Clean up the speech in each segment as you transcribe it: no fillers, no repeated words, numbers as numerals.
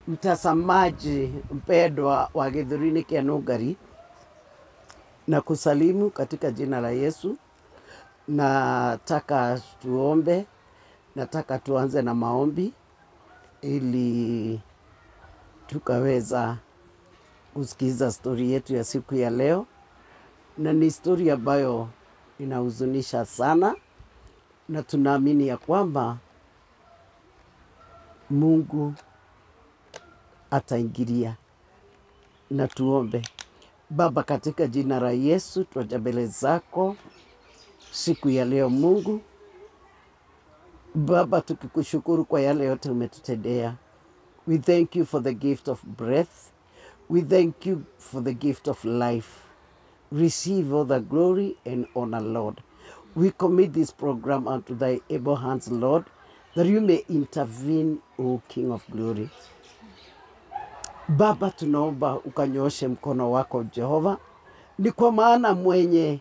Mtazamaji mpendwa wa Githurini kia Nungari, na kusalimu katika jina la Yesu. Nataka tuombe, nataka tuanze na maombi ili tukaweza kusikiza stori yetu ya siku ya leo, na ni stori ambayo inahuzunisha sana, na tunaamini ya kwamba Mungu ataingilia. Na tuombe. Baba, katika jina la Yesu twaja mbele zako siku ya leo Mungu. Baba, tukikushukuru kwa yale yote umetutendea. We thank you for the gift of breath. We thank you for the gift of life. Receive all the glory and honor, Lord. We commit this program unto thy able hands, Lord, that you may intervene, O King of glory. Baba, tunaomba ukanyooshe mkono wako Jehova. Ni kwa maana mwenye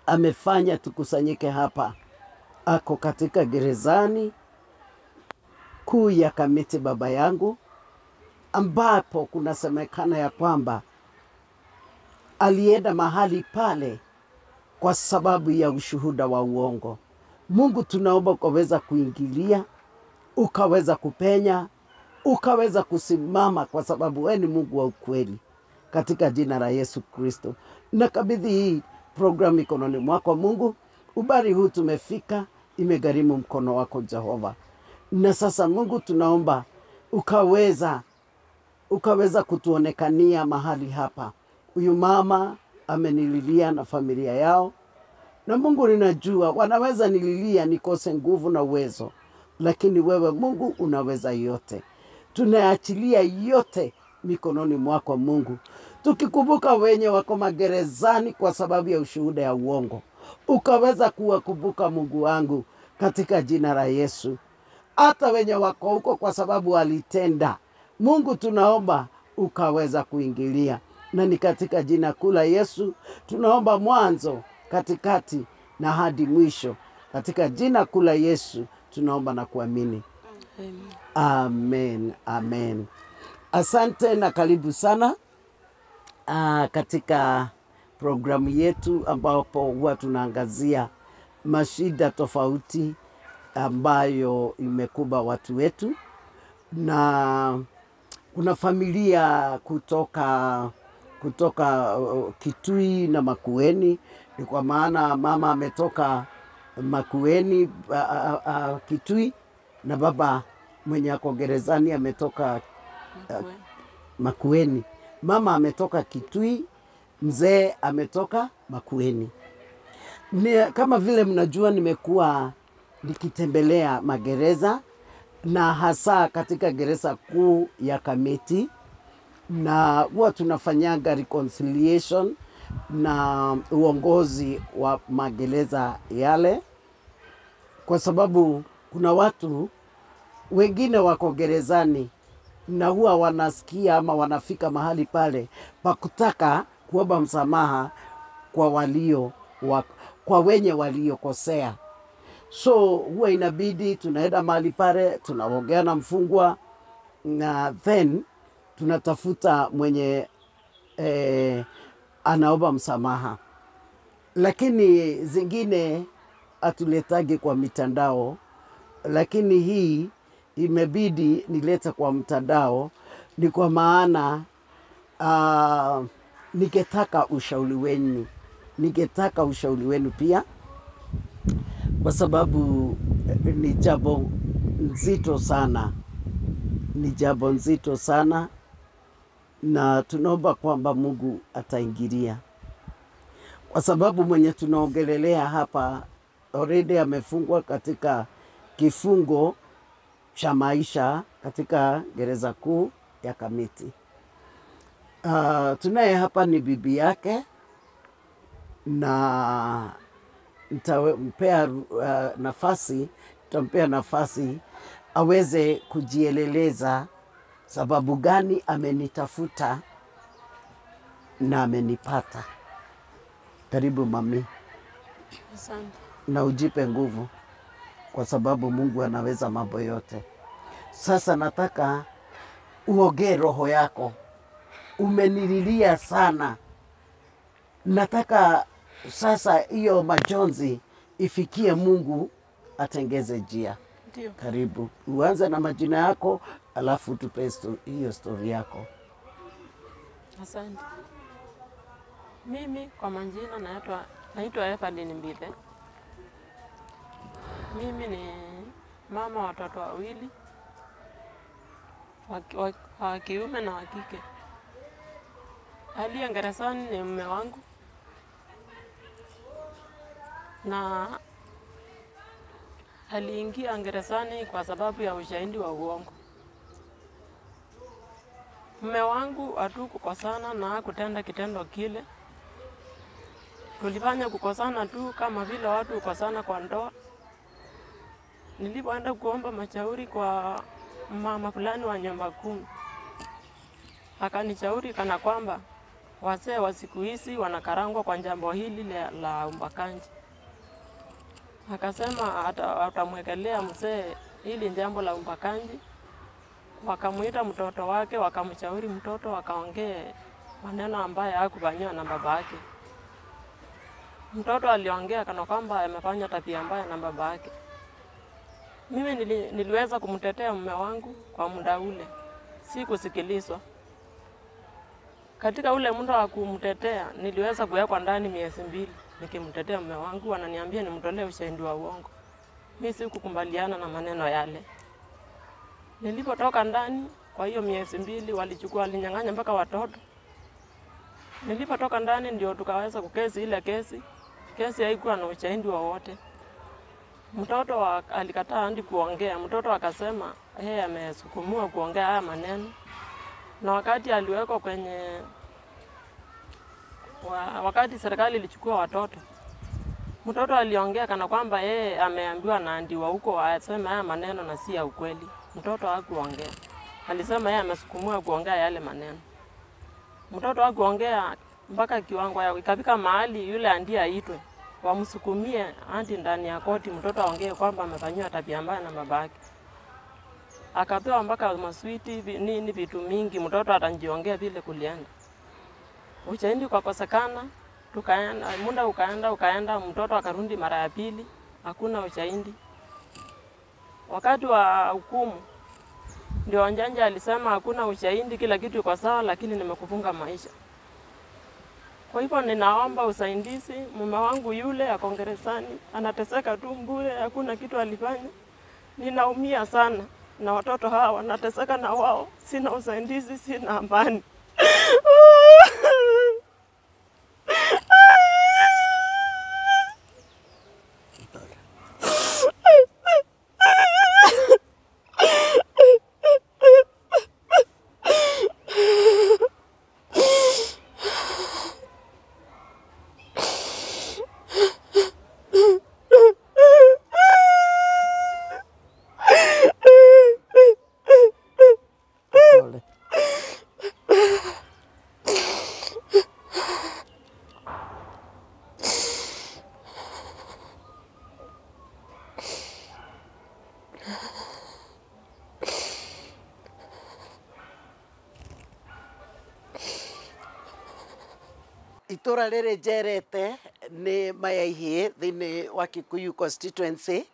amefanya tukusanyike hapa ako katika gerezani kuu ya Kamiti, baba yangu, ambapo kunasemekana ya kwamba alienda mahali pale kwa sababu ya ushuhuda wa uongo. Mungu, tunaomba ukaweza kuingilia, ukaweza kupenya, ukaweza kusimama, kwa sababu wewe ni Mungu wa ukweli. Katika jina la Yesu Kristo nakabidhi hii program mikononi mwako Mungu. Ubari huu tumefika, imegharimu mkono wako Jehova. Na sasa Mungu, tunaomba ukaweza kutuonekania mahali hapa. Huyu mama amenililia na familia yao, na Mungu ninajua wanaweza nililia nikose nguvu na uwezo, lakini wewe Mungu unaweza yote. Tunaachilia yote mikononi mwako Mungu, tukikumbuka wenye wako magerezani kwa sababu ya ushuhuda ya uongo, ukaweza kuwakumbuka Mungu wangu katika jina la Yesu. Hata wenye wako huko kwa sababu walitenda, Mungu tunaomba ukaweza kuingilia, na ni katika jina kuu la Yesu tunaomba, mwanzo, katikati na hadi mwisho. Katika jina kuu la Yesu tunaomba na kuamini. Amen, amen. Asante na karibu sana katika programu yetu ambapo huwa tunaangazia mashida tofauti ambayo imekuba watu wetu, na kuna familia kutoka Kitui na Makueni. Ni kwa maana mama ametoka Makueni, Kitui, na baba mwenye ako gerezani ametoka Makueni. Mama ametoka Kitui, mzee ametoka Makueni. Ni, kama vile mnajua, nimekuwa nikitembelea magereza na hasa katika gereza kuu ya Kamiti, na huwa tunafanyaga reconciliation na uongozi wa magereza yale, kwa sababu kuna watu wengine wako gerezani na huwa wanasikia ama wanafika mahali pale pa kutaka kuomba msamaha kwa wenye waliokosea. So huwa inabidi tunaenda mahali pale, tunaongea na mfungwa, na then tunatafuta mwenye anaomba msamaha. Lakini zingine hatuletagi kwa mitandao, lakini hii imebidi nilete kwa mtandao, ni kwa maana ningetaka ushauri wenu, ningetaka ushauri wenu pia, kwa sababu ni jambo nzito sana, ni jambo nzito sana, na tunaomba kwamba Mungu ataingilia, kwa sababu mwenye tunaongelelea hapa already amefungwa katika kifungo cha maisha katika gereza kuu ya Kamiti. Tunaye hapa ni bibi yake, na nitampea nafasi, nitampea nafasi aweze kujieleleza sababu gani amenitafuta na amenipata. Karibu mami. Asante. Na ujipe nguvu, kwa sababu Mungu anaweza mambo yote. Sasa nataka Uongee roho yako. Umenililia sana. Nataka sasa hiyo majonzi ifikie Mungu atengeze njia. Ndio. Karibu. Uanze na majina yako alafu tupe hiyo story yako. Asante. Mimi kwa majina naitwa Evelyn Mbithe. Mimi ni mama watoto wawili, wa kiume na wa kike. Aliye gerezani ni mume wangu, na aliingia gerezani kwa sababu ya ushahidi wa uongo. Mume wangu hatukukosana na hakutenda kitendo kile. Tulifanya kukosana tu kama vile watu hukosana kwa ndoa. Nilipoenda kuomba mashauri kwa mama fulani wa nyumba kumi, akanishauri kana kwamba wazee wa siku hizi wanakarangwa kwa jambo hili la ubakaji. Akasema atamwekelea mzee hili jambo la ubakaji. Wakamuita mtoto wake, wakamshauri mtoto, akaongee maneno ambayo hakufanyiwa na baba yake. Mtoto aliongea kana kwamba amefanya tabia mbaya na baba yake. Mimi niliweza kumtetea mume wangu kwa muda ule, sikusikilizwa. Katika ule muda wa kumtetea, niliweza kuwekwa ndani miezi 2 nikimtetea mume wangu. Wananiambia nimtolee ushahidi wa uongo. Mimi sikukubaliana na maneno yale. Nilipotoka ndani kwa hiyo miezi 2 walichukua, walinyang'anya mpaka watoto. Nilipotoka ndani ndio tukaweza kukesi ile kesi. Kesi haikuwa na ushahidi wowote. Mtoto alikataa hadi kuongea. Mtoto akasema yeye amesukumiwa kuongea haya maneno. Na wakati aliwekwa kwenye wakati serikali ilichukua watoto, mtoto aliongea kana kwamba yeye ameambiwa na andi wa huko aseme haya maneno na si ya ukweli. Mtoto hakuongea. Alisema yeye amesukumiwa kuongea yale maneno. Mtoto hakuongea mpaka kiwango ya ikafika mahali yule andi aitwe, wamsukumie andi ndani ya koti, mtoto aongee kwamba amefanyiwa tabia mbaya na babake. Akapewa mpaka maswiti nini vitu mingi, mtoto atajiongea vile kulienda. Ushahidi ukakosekana, tukaenda muda ukaenda, mtoto akarudi mara ya pili, hakuna ushahidi. Wakati wa hukumu ndio njanja alisema hakuna ushahidi, kila kitu iko sawa, lakini nimekufunga maisha. Kwa hivyo ninaomba usaidizi. Mume wangu yule ako gerezani, anateseka tu bure, hakuna kitu alifanya. Ninaumia sana na watoto hawa wanateseka na wao, sina usaidizi, sina amani. Itura rĩrĩ njerete nĩ Mayaihĩ thĩinĩ wa Kikuyu constituency,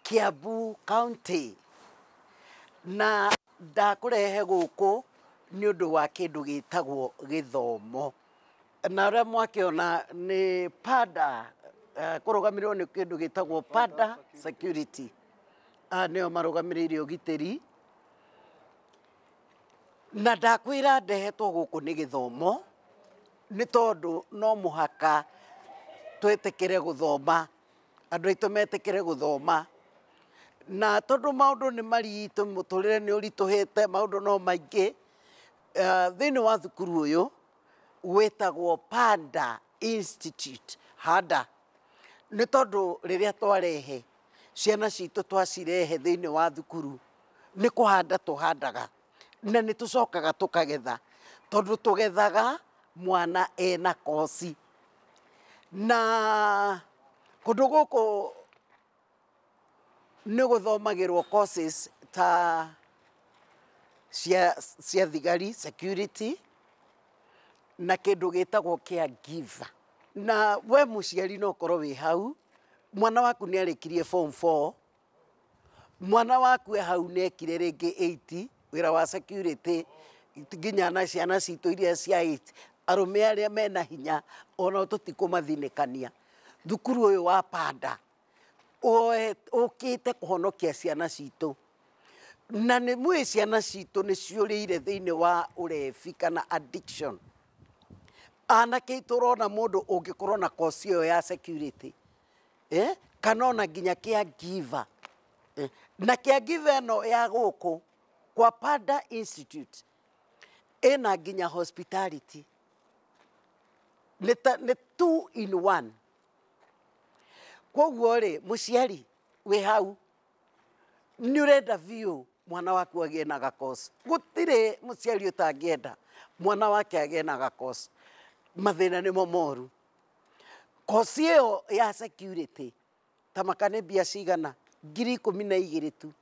Kiambu County, na ndakũrehe gũkũ nĩ ũndũ wa kĩndũ gĩtagwo gĩthomo. Na ũrĩa mwakĩona nĩ Panda, kũrũgamĩrĩrwo nĩ kĩndũ gĩtagwo Panda Security. Aya nĩo marũgamĩrĩire ũgitĩri. Na ndakwĩra ndehetwo gũkũ nĩ gĩthomo, nĩ tondũ no mũhaka twĩtĩkĩre gũthoma, andũ aitũ metĩkĩre gũthoma. Na tondũ maũndũ nĩ maritũ, mũtũrĩre nĩ ũritũhĩte, maũndũ no maingĩ, thĩinĩ wa thukuru ũyũ wĩtagwo Panda Institute, Handa. Nĩ tondũ rĩrĩa twarehe ciana citũ, twacirehe thĩinĩ wa thukuru, nĩ kũhanda tũhandaga na nĩ tũcokaga tũkagetha, tondũ tũgethaga mwana ena kosi. Na kũndũ gũkũ nĩ gũthomagĩrwo courses ta cia thigari security na kindu gitagwo caregiver. Na we muciari no korwo wi hau, mwana waku ni arikirie form 4, mwana waku e hau ni ekire ringi 80 wira wa security nginya na ciana citũ iria cia 8 arume aria mena hinya ona tũtikũmathinĩkania. Thukuru ũyũ wa Panda ũkĩte kũhonokia ciana citũ, na nĩ mwĩ ciana citũ nĩ ciũrĩire thĩinĩ wa ũrebi kana addiction. Anake tũrona mũndũ ũngĩkorwo na kosi ĩyo ya security kana ona nginya caregiver na caregiver ĩno ya gũkũ kwa Panda Institute ĩna nginya hospitality nĩ 2 in 1. Koguo rĩ, mũciari wĩ hau nĩ ũrenda biũ mwana waku agĩe na gakosi. Gũtirĩ mũciari ũtangĩenda mwana wake agĩe na gakosi. Mathĩna nĩmo moru. Kosi ĩyo ya security ta maka nĩ mbia cigana? 12,000 tu.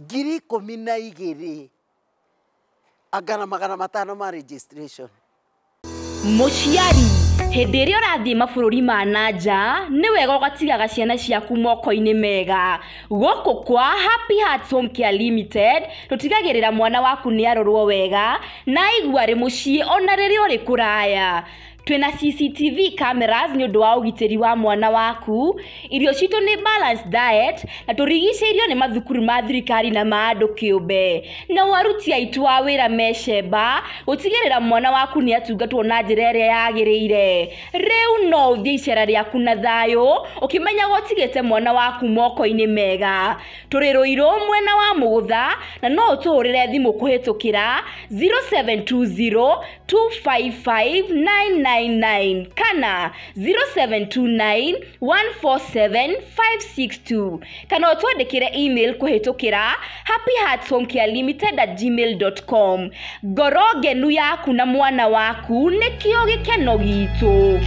12,000 angana 500 ma registration. Mũciari, hĩndĩ ĩrĩa ũrathiĩ mabũrũri ma na nja, nĩ wega ũgatigaga ciana ciaku moko-inĩ mega. Gũkũ kwa Happy Hearts Home Care Limited, tũtigagĩrĩra mwana waku nĩ arorwo wega na aigua arĩ mũciĩ ona rĩrĩa ũrĩ kũraya. Twĩna CCTV cameras nĩ ũndũ wa ũgitĩri wa mwana waku. Irio citũ nĩ balanced diet na tũrigicĩirio nĩ mathukuru ma thirikari na ma andũ kĩũmbe. Na aruti aitũ a wĩra mecemba gũtigĩrĩra mwana waku nĩ atungatwo na njĩra ĩrĩa yagĩrĩire. Rĩu no ũthiĩ icera rĩaku na thayũ ũkĩmenyaga ũtigĩte mwana waku moko-inĩ mega. Tũrĩ Rũirũ mwena wa Mũgũtha na no ũtũhũrĩre thimũ kũhĩtũkĩra 0720 255 999 kana 0729 147 562 kana ũtwandĩkĩre email kũhĩtũkĩra happyheartshomecare.limited@gmail.com. Ngoro ngenu yaku na mwana waku nĩkĩo gĩkeno gitũ.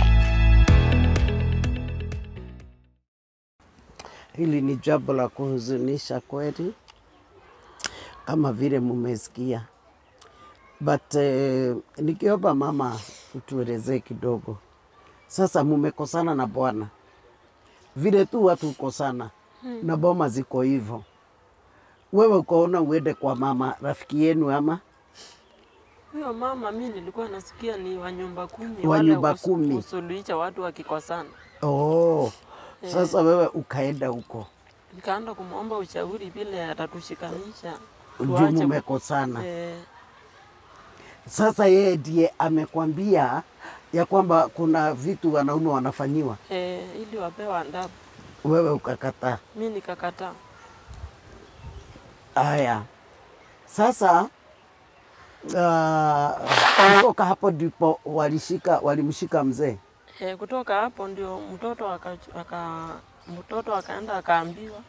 Hili ni jambo la kuhuzunisha kweli, kama vile mumesikia. But nikiomba mama utuelezee kidogo. Sasa mumekosana na bwana, vile tu watu hukosana na boma ziko hivyo. Wewe ukaona uende kwa mama rafiki yenu ama? Huyo mama mimi nilikuwa nasikia ni wa nyumba kumi. Wa nyumba kumi. Kusuluhisha watu wakikosana. Oh, sasa wewe ukaenda huko. Nikaenda kumuomba ushauri vile atatushikanisha. Juu mumekosana. Sasa yeye ndiye amekwambia ya kwamba kuna vitu wanaume wanafanyiwa. Ili wapewe adabu. Wewe ukakataa. Mimi nikakataa. Aya. Sasa kutoka hapo ndipo walimshika mzee. Kutoka hapo ndio mtoto akaenda akaambiwa,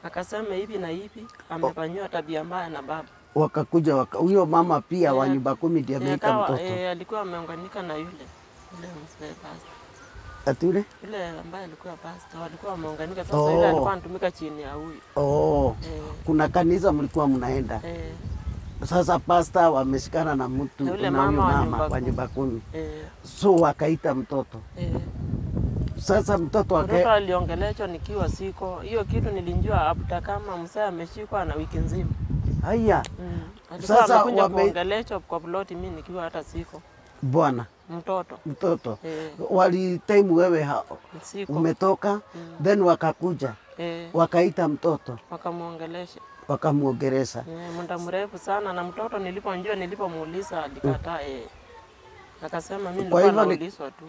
akasema hivi na hivi amefanyiwa tabia mbaya na baba. Wakakuja huyo mama pia wa nyumba kumi ndiye ameita mtoto. Alikuwa ameunganika na yule mzee pastor. Ati yule? Yule ambaye alikuwa pastor, walikuwa wameunganika. Sasa yule alikuwa anatumika chini ya huyu. Kuna kanisa mlikuwa mnaenda. Sasa pastor wameshikana na mtu na na huyo mama wa nyumba kumi. So wakaita mtoto. Sasa mtoto aliongeleshwa nikiwa siko. Hiyo kitu nilijua after kama mzee ameshikwa na wiki nzima. Haya. Sasa amekuja kuongeleshwa kwa ploti mimi nikiwa hata siko. Bwana mtoto. Wali time wewe umetoka, then wakakuja. Wakaita mtoto. Wakamuongelesha. Wakamuongelesha. Muda mrefu sana na mtoto nilipomjua nilipomuuliza alikataa. Akasema mimi nilikuwa naulizwa tu.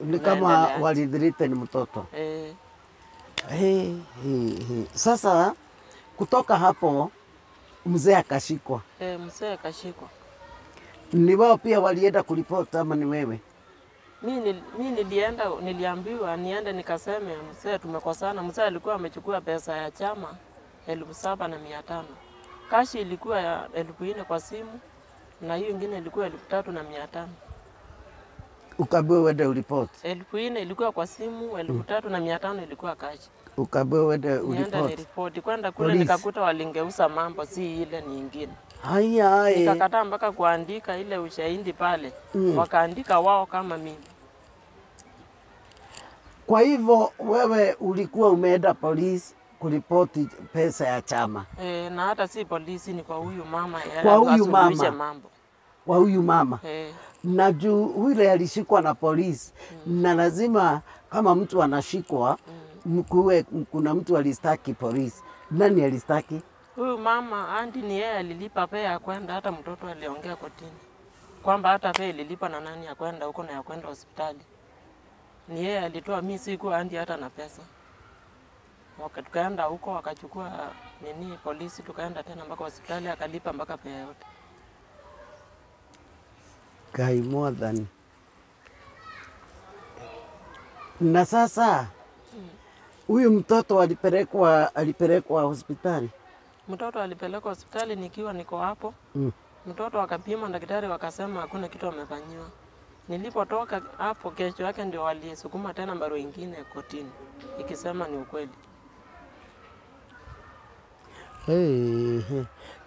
Ni kama walidhirite mtoto. Sasa kutoka hapo mzee akashikwa. Mzee akashikwa. Ni wao pia walienda kulipota ama ni wewe? Mimi nilienda, niliambiwa niende nikaseme mzee tumekosana. Mzee alikuwa amechukua pesa ya chama 7,500. Kashi ilikuwa ya 4,000 kwa simu na hiyo nyingine ilikuwa 3,500. Ukaambiwa uende uripoti? 4,000 ilikuwa kwa simu, 3,500 ilikuwa kashi. Ukaambiwa uende Niende uripoti. niripoti. Kwenda kule Polisi. nikakuta walingeuza mambo, si ile nyingine. Haya, aye. Nikakataa mpaka kuandika ile ushahidi pale. Wakaandika wao kama mimi. Kwa hivyo wewe ulikuwa umeenda polisi kuripoti pesa ya chama E, na hata si polisi, ni kwa huyu mama yeye Kwa huyu asuluhishe mama. mambo. kwa huyu mama E, na juu yule alishikwa na polisi na lazima kama mtu anashikwa mkuwe, kuna mtu alistaki polisi. Nani alistaki? huyu mama andi ni yeye alilipa pea ya kwenda, hata mtoto aliongea kotini kwamba hata pea ililipa na nani ya kwenda huko na ya kwenda hospitali ni yeye alitoa, mi sikuwa andi hata na pesa. Tukaenda huko wakachukua nini polisi, tukaenda tena mpaka hospitali akalipa mpaka pea yote. Ngai mwathani. Na sasa huyu mtoto alipelekwa hospitali. Mtoto alipelekwa hospitali nikiwa niko hapo. Mtoto akapimwa, daktari wakasema hakuna kitu amefanyiwa. Nilipotoka hapo, kesho yake ndio walisukuma tena barua ingine kotini ikisema ni ukweli. Hey, hey.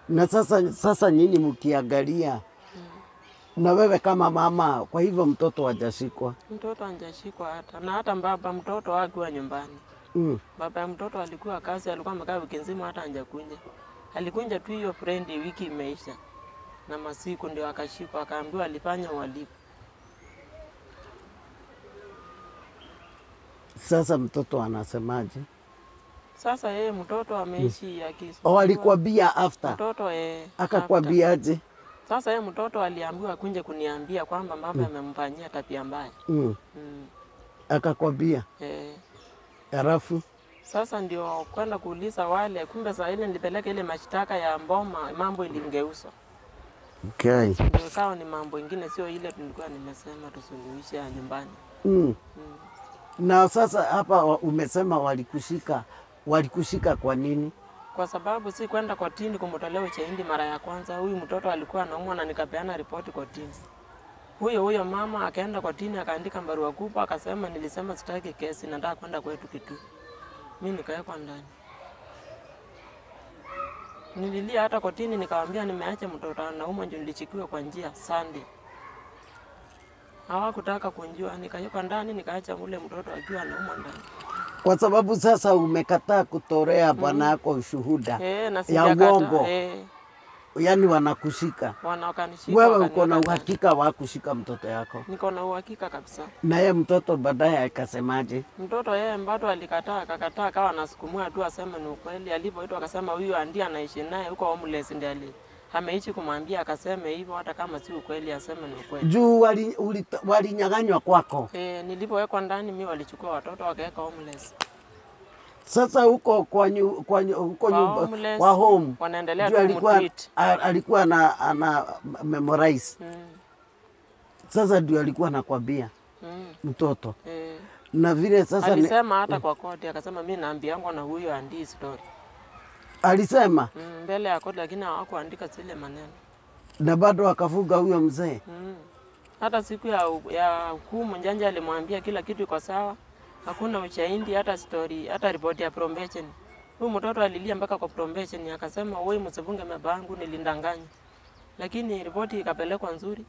Na sasa nyinyi mkiangalia na wewe kama mama, kwa hivyo mtoto hajashikwa. Mtoto hajashikwa hata na hata baba mtoto hakuwa nyumbani. Baba ya mtoto alikuwa kazi, alikuwa amekaa wiki nzima hata hajakunja. Alikunja tu hiyo friend, wiki imeisha na masiku ndio akashikwa, akaambiwa alifanya uhalifu. Sasa mtoto anasemaje? Sasa yeye mtoto ameishi akisumbua. O, alikwambia after? Mtoto Akakwambiaje? Sasa yeye mtoto aliambiwa kunje kuniambia kwamba mama amemfanyia tabia mbaya. Akakwambia? Halafu Sasa ndio kwenda kuuliza wale, kumbe saa ile nilipeleka ile mashtaka ya mboma, mambo ilingeuzwa. Okay. Ndio ikawa ni mambo ingine, sio ile tulikuwa nimesema tusuluhishe ya nyumbani. Na sasa hapa umesema walikushika kwa nini? Kwa sababu si kwenda kotini kumtolea ushahidi mara ya kwanza. Huyu mtoto alikuwa anaumwa na nikapeana ripoti kotini. Huyo mama akaenda kotini akaandika barua kubwa akasema nilisema sitaki kesi, nataka kwenda kwetu Kitui. Mimi nikawekwa ndani. Nililia hata kotini nikamwambia nimeacha mtoto anaumwa ndio nilichikiwa kwa njia Sunday. Hawakutaka kunjua, nikawekwa ndani nikaacha ule mtoto akiwa anaumwa ndani. Kwa sababu sasa umekataa kutorea bwana yako ushuhuda na ya uongo. Yaani wanakushika. Wanakanishika. Wewe uko na uhakika wa kushika mtoto yako? Niko na uhakika kabisa. Na yeye mtoto baadaye akasemaje? Mtoto yeye bado alikataa, akakataa akawa anasukumua tu aseme ni ukweli. Alipoitwa akasema huyu ndiye anaishi naye huko homeless ndiye ali. Ameishi kumwambia akaseme hivyo hata kama si ukweli aseme ni ukweli. Juu walinyang'anywa kwako. Nilipowekwa ndani mimi walichukua watoto wakaweka homeless. Sasa huko kwa huko nyumba kwa home wanaendelea kumtreat. Alikuwa ana memorize. Sasa ndio alikuwa anakuambia mtoto. Na vile sasa alisema hata kwa koti akasema mimi naambiangwa na huyo andi story. Alisema mbele ya koti, lakini hawakuandika zile maneno. Na bado akafuga huyo mzee. Hata siku ya hukumu njanja alimwambia kila kitu iko sawa. Hakuna ushahidi hata story, hata report ya probation. Huyu mtoto alilia mpaka kwa probation akasema wewe msivunge mabangu nilindanganya. Lakini ripoti ikapelekwa nzuri.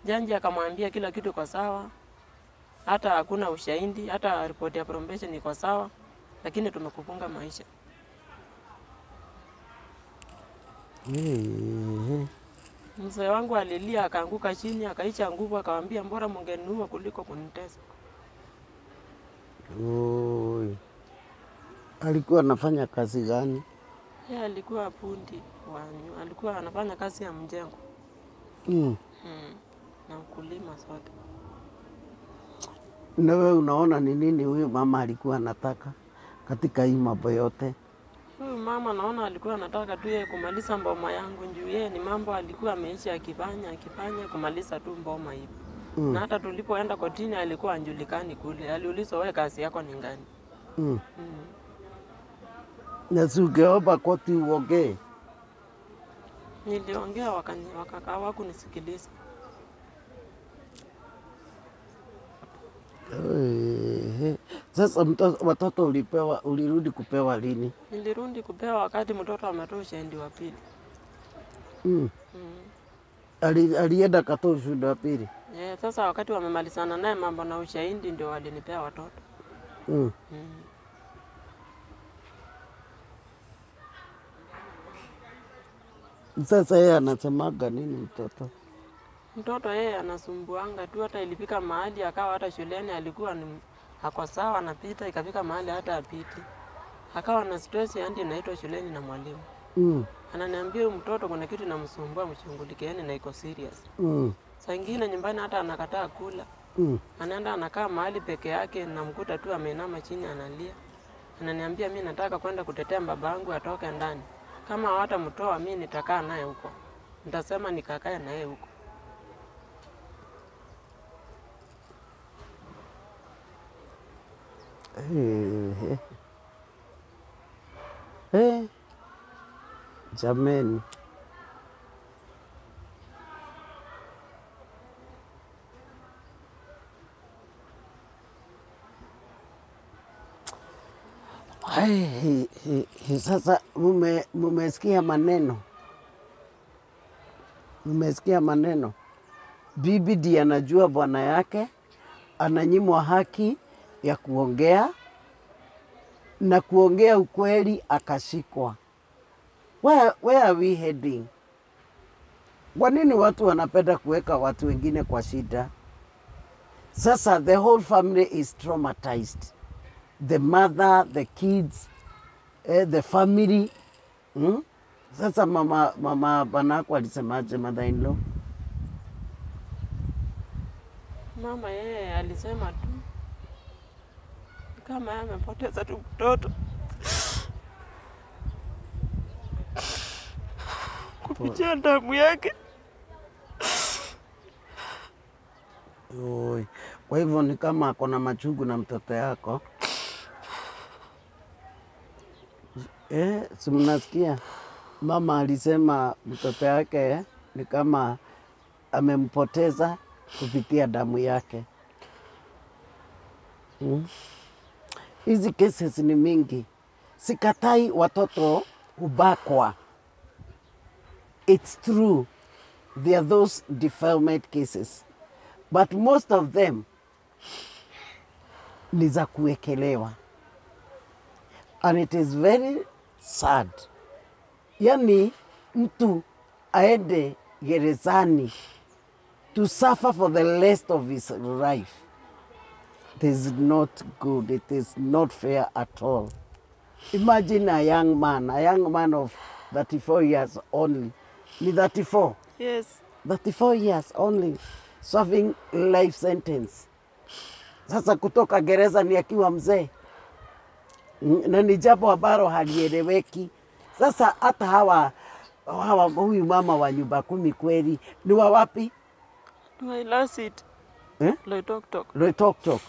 Jaji akamwambia kila kitu iko sawa. Hata hakuna ushahidi, hata report ya probation iko sawa, lakini tumekufunga maisha. Mzee wangu alilia akaanguka chini akaicha nguvu akamwambia mbora mungeniua kuliko kunitesa. Oi. Alikuwa anafanya kazi gani? Yeye alikuwa fundi alikuwa anafanya kazi ya mjengo. Na ukulima sote. Na wewe unaona ni nini huyu mama alikuwa anataka katika hii mambo yote? Huyu mama naona alikuwa anataka tu yeye kumaliza mboma yangu juu yeye ni mambo alikuwa ameishi akifanya kumaliza tu mboma hivi. Na hata tulipoenda kotini alikuwa anjulikani kule. Aliulizwa wewe kazi yako ni gani? Na si ungeomba koti uongee? Niliongea hawakunisikiliza. Sasa watoto ulipewa, ulirudi kupewa lini? Nilirudi kupewa wakati mtoto ametoa ushahidi wa pili. Alienda akatoa ushahidi wa pili. Yeah, sasa wakati wamemalizana naye mambo na ushahidi ndio walinipea watoto. Sasa yeye anasemaga nini mtoto? Mtoto yeye anasumbuanga tu, hata ilifika mahali akawa hata shuleni alikuwa ni ako sawa anapita, ikafika mahali hata apiti. Akawa na stress hadi naitwa shuleni na mwalimu. Ananiambia huyu mtoto kuna kitu inamsumbua, mshughulikieni na iko serious. Saa ingine nyumbani hata anakataa kula. Anaenda anakaa mahali peke yake, namkuta tu ameinama chini analia. Ananiambia mimi nataka kwenda kutetea babangu atoke ndani. Kama hawatamtoa mimi nitakaa naye huko. Nitasema nikakae naye huko. Jameni. Ai, sasa mumesikia maneno. Mumesikia maneno. Bibi ndiye anajua bwana yake, ananyimwa haki ya kuongea na kuongea ukweli akashikwa. Where are we heading? Kwa nini watu wanapenda kuweka watu wengine kwa shida? Sasa the whole family is traumatized. The mother, the kids, the family. Sasa mama banako alisemaje, mother-in-law? Mama yeye alisema tu kama amepoteza tu mtoto kupitia damu yake. Oi, kwa hivyo ni kama ako na machungu na mtoto yako. Si mnasikia? Mama alisema mtoto yake ni kama amempoteza kupitia damu yake. Hizi cases ni mingi. Sikatai watoto hubakwa. It's true. There are those defilement cases. But most of them ni za kuwekelewa. And it is very sad. Yani mtu aende gerezani to suffer for the rest of his life. It is not good. It is not fair at all. Imagine a young man of 34 years only. Ni 34? Yes. 34 years only, serving life sentence. Sasa kutoka gereza ni akiwa mzee. Na ni jambo ambalo halieleweki. Sasa hata hawa huyu mama wa nyumba 10 kweli ni wa wapi? Loilasit. Loitoktok. Loitoktok.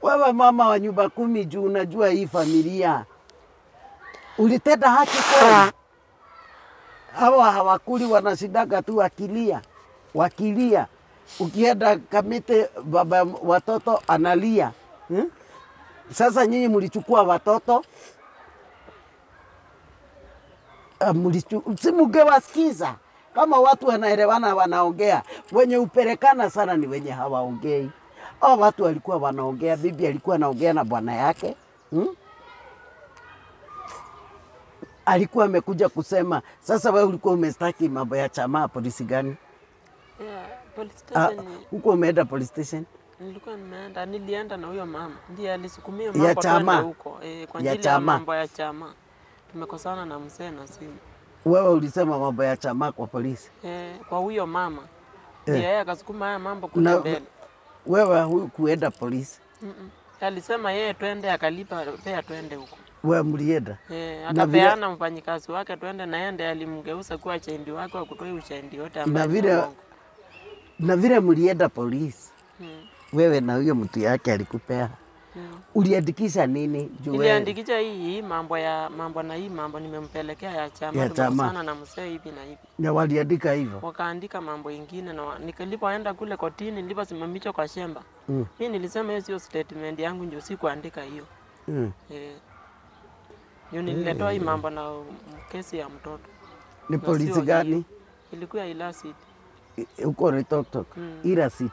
Wewe mama wa nyumba 10 juu unajua hii familia. Ulitenda haki kweli? Hawa hawakuli, wanashindaga tu wakilia. Wakilia. Ukienda Kamiti baba watoto analia. Sasa nyinyi mlichukua watoto. Si mngewasikiza. Kama watu wanaelewana wanaongea. Wenye upelekana sana ni wenye hawaongei. Hao watu walikuwa wanaongea, bibi alikuwa anaongea na bwana yake. Alikuwa amekuja kusema, sasa wewe ulikuwa umestaki mambo ya chama polisi gani? Yeah, police station. Huko umeenda police station? Nilikuwa nimeenda, nilienda na huyo mama. Ndiye alisukumia mambo twende huko. Kwa ajili ya mambo ya chama. Tumekosana na mzee na simu. Wewe ulisema mambo ya chama kwa polisi? Kwa huyo mama. Ndiye yeye akasukuma haya mambo kule mbele. Wewe hukuenda polisi? Alisema yeye twende, akalipa pea twende huko. Wewe mlienda? Akapeana mfanyikazi wake twende na yeye ndiye alimgeuza kuwa shahidi wake wa kutoa ushahidi wote ambao. Na vile mlienda polisi. Wewe na huyo mtu yake alikupea. Uliandikisha nini? Niliandikisha hii mambo ya mambo na hii mambo nimempelekea ya chama. Tumekosana na mzee hivi na hivi. Na waliandika hivyo? Wakaandika mambo ingine na nilipoenda kule kotini niliposimamishwa kwa shemba. Mimi nilisema hiyo sio statement yangu ndio sikuandika hiyo. Ndio nililetoa hii mambo na kesi ya mtoto. Ni polisi gani? Ilikuwa Ilasit. Huko Loitoktok. Ilasit.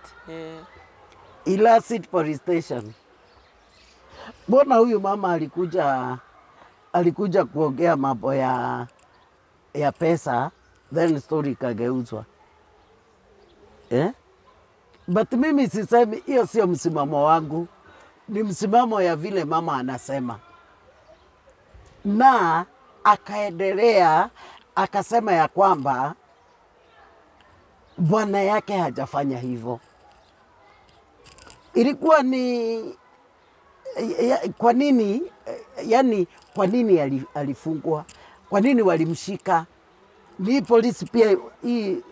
Ilasit Police Station. Mbona huyu mama alikuja kuongea mambo ya pesa, then story ikageuzwa. But mimi sisemi hiyo sio msimamo wangu. Ni msimamo ya vile mama anasema. Na akaendelea akasema ya kwamba bwana yake hajafanya hivyo. Ilikuwa ni kwa nini, yani kwa nini alifungwa? Kwa nini walimshika? Ni polisi pia hii,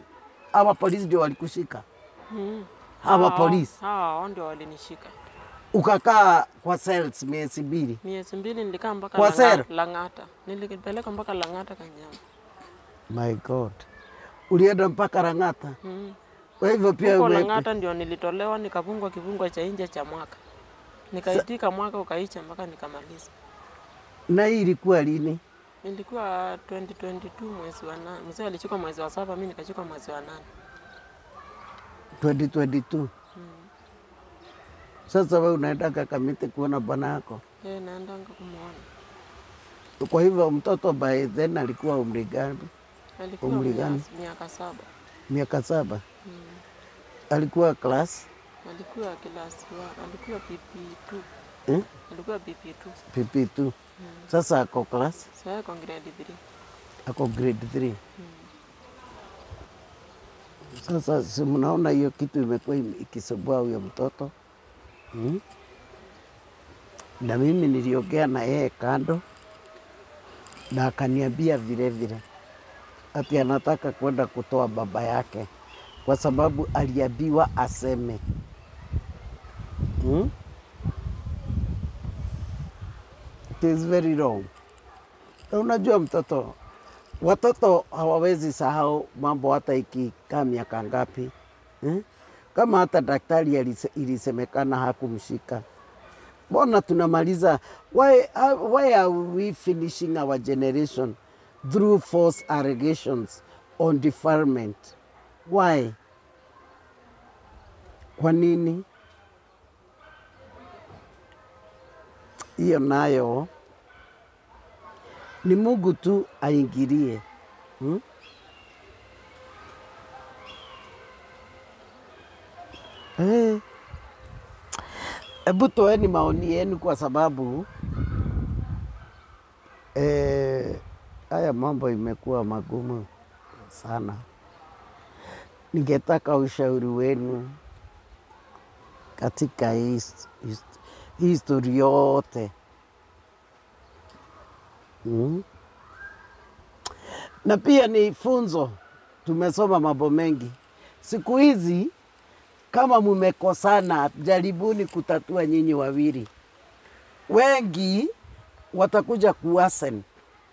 hawa polisi ndio walikushika? Hawa polisi. Hawa ndio walinishika. Ukakaa kwa cells miezi 2. Miezi 2 nilikaa mpaka Lang'ata. Nilipeleka mpaka Lang'ata Kanyama. My God. Ulienda mpaka Lang'ata? Kwa hivyo pia huko Lang'ata ndio nilitolewa nikafungwa kifungo cha nje cha mwaka. Nikaitika mwaka ukaicha mpaka nikamaliza. Na hii ilikuwa lini? Ilikuwa 2022 mwezi wa 8. Mzee alichukua mwezi wa 7, mimi nikachukua mwezi wa 8. 2022. Sasa wewe unaenda Kamiti kuona bwana yako? Naenda kumuona. Kwa hivyo mtoto by then alikuwa umri gani? Alikuwa umri gani? Miaka 7. Miaka 7. Alikuwa class? Alikuwa class 1, alikuwa PP2. Alikuwa PP2. PP2. Sasa ako class? Sasa ako grade 3. Ako grade 3. Sasa si mnaona hiyo kitu imekuwa ikisumbua huyo mtoto. Na mimi niliongea na yeye kando na akaniambia vile vile ati anataka kwenda kutoa baba yake kwa sababu aliambiwa aseme. It is very wrong. Unajua mtoto, watoto hawawezi sahau mambo hata ikikaa miaka ngapi. Kama hata daktari ilisemekana hakumshika. Mbona tunamaliza? Why are we finishing our generation through false allegations on defilement? Why? Kwa nini? Hiyo nayo ni Mungu tu aingilie. Hebu toeni maoni yenu kwa sababu haya mambo imekuwa magumu sana. Ningetaka ushauri wenu katika hii story yote. Na pia ni funzo, tumesoma mambo mengi. Siku hizi kama mumekosana, jaribuni kutatua nyinyi wawili. Wengi watakuja kuwasen.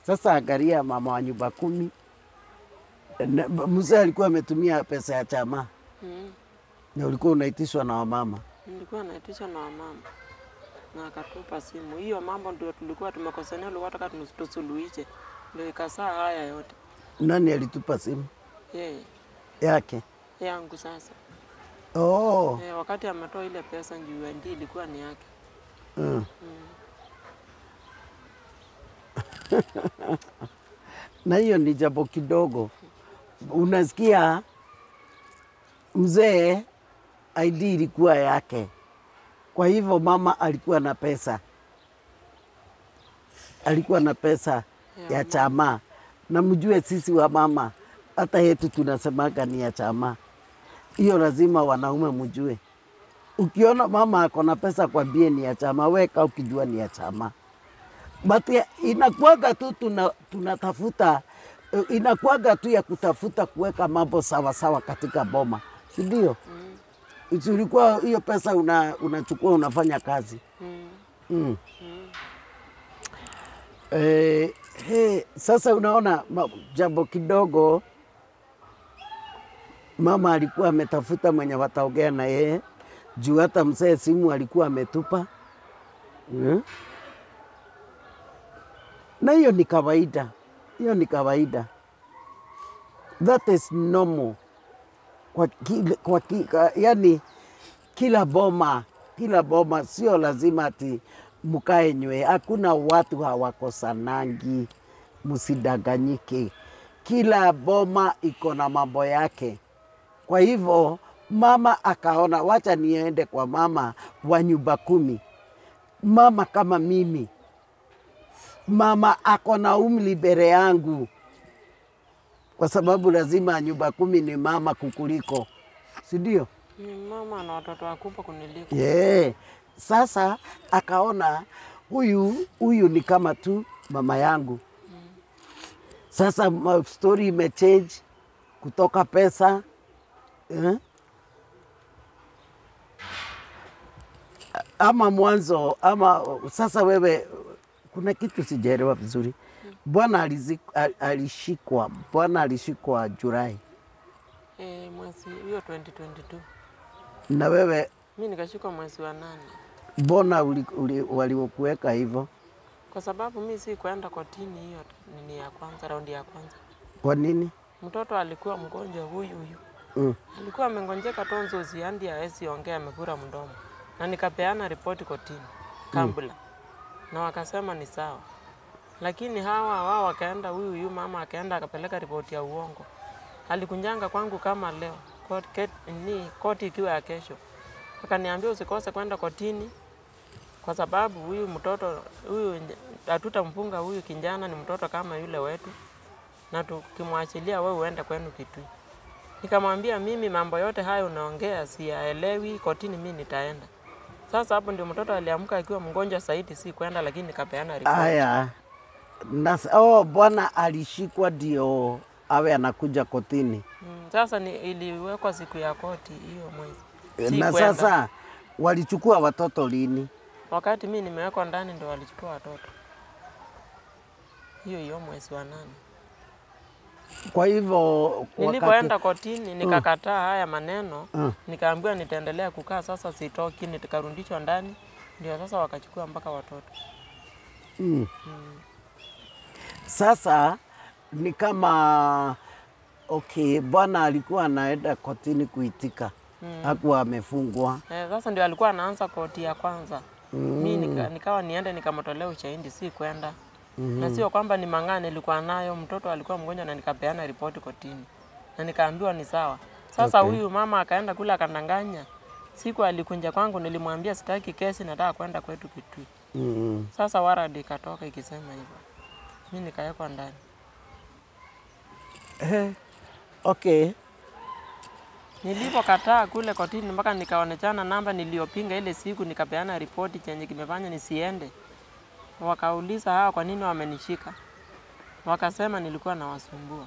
Sasa angalia mama wa nyumba 10. Mzee alikuwa ametumia pesa ya chama. Na ulikuwa unaitishwa na wamama. Nilikuwa naitishwa na wamama. Na akatupa simu. Hiyo mambo ndio tulikuwa tumekosana, tulikuwa tunataka tusuluhishe. Ndio ikasaa haya yote. Nani alitupa simu? Yeye. Yake. Yangu sasa. Oh. Wakati ametoa ile pesa njoo ndio ilikuwa ni yake. Na hiyo ni jambo kidogo. Unasikia mzee ID ilikuwa yake. Kwa hivyo mama alikuwa na pesa. Alikuwa na pesa ya chama. Na mjue sisi wa mama hata yetu tunasemaga ni ya chama. Hiyo lazima wanaume mjue. Ukiona mama ako na pesa kwambie ni ya chama, weka ukijua ni ya chama. But inakuwaga tu tunatafuta, inakuwaga tu ya kutafuta kuweka mambo sawa sawa katika boma. Si ndio? Ulikuwa hiyo pesa unachukua unafanya kazi. Sasa unaona jambo kidogo, mama alikuwa ametafuta mwenye wataongea na yeye, juu hata mzee simu alikuwa ametupa. Na hiyo ni kawaida, hiyo ni kawaida. That is normal. Yani kila boma sio lazima ati mkae nywe. Hakuna watu hawakosanangi, msidanganyike. Kila boma iko na mambo yake. Kwa hivyo mama akaona wacha niende kwa mama wa nyumba 10. Mama kama mimi, mama ako na umri mbele yangu, kwa sababu lazima nyumba 10 ni mama kukuliko, si ndio? Ni mama na watoto wakubwa kuniliko. Yeah. Sasa akaona huyu ni kama tu mama yangu. Sasa story imechange kutoka pesa ama mwanzo ama sasa wewe, kuna kitu sijaelewa vizuri. Bwana alishikwa, bwana alishikwa Julai. Mwezi hiyo 2022. Na wewe? Mimi nikashikwa mwezi wa 8. Mbona walikuweka hivyo? Kwa sababu mimi si kwenda kotini hiyo nini ya kwanza, raundi ya kwanza. Kwa nini? Mtoto alikuwa mgonjwa huyu huyu. Alikuwa amegonjeka tonsils hadi hawezi ongea, amefura mdomo. Na nikapeana ripoti kotini kabla. Na wakasema ni sawa. Lakini hawa wao wakaenda, huyu mama akaenda akapeleka ripoti ya uongo. Alikunjanga kwangu kama leo, koti ikiwa ya kesho. Akaniambia usikose kwenda kotini kwa sababu huyu mtoto huyu hatutamfunga, huyu kijana ni mtoto kama yule wetu, na tukimwachilia wewe uende kwenu Kitui. Nikamwambia mimi mambo yote hayo unaongea siyaelewi, kotini mimi nitaenda. Sasa hapo ndio mtoto aliamka akiwa mgonjwa zaidi, si kwenda, lakini nikapeana ripoti. Aya. Bwana alishikwa ndio awe anakuja kotini. Sasa ni iliwekwa siku ya koti hiyo mwezi. Si na kwenda. Sasa walichukua watoto lini? Wakati mimi nimewekwa ndani ndio walichukua watoto. Hiyo mwezi wa 8. Kwa hivyo nilipoenda kotini nikakataa haya maneno, nikaambiwa nitaendelea kukaa sasa sitoki, nikarudishwa ndani, ndio sasa wakachukua mpaka watoto. Sasa ni kama okay, bwana alikuwa anaenda kotini kuitika. Hakuwa amefungwa. Sasa ndio alikuwa anaanza koti ya kwanza. Mimi nikawa niende nikamtolea ushahidi, si kwenda. Na sio kwamba ni mang'aa nilikuwa nayo, mtoto alikuwa mgonjwa na nikapeana ripoti kotini. Na nikaambiwa ni sawa. Sasa huyu mama akaenda kula akandanganya. Siku alikunja kwangu nilimwambia sitaki kesi, nataka kwenda kwetu Kitui. Sasa waradi ikatoka ikisema hivyo. Mimi nikawekwa ndani. Okay. Nilipokataa kule kotini mpaka nikaonekana namba niliyopinga ile siku, nikapeana ripoti chenye kimefanya nisiende. Wakauliza hawa kwa nini wamenishika. Wakasema nilikuwa nawasumbua.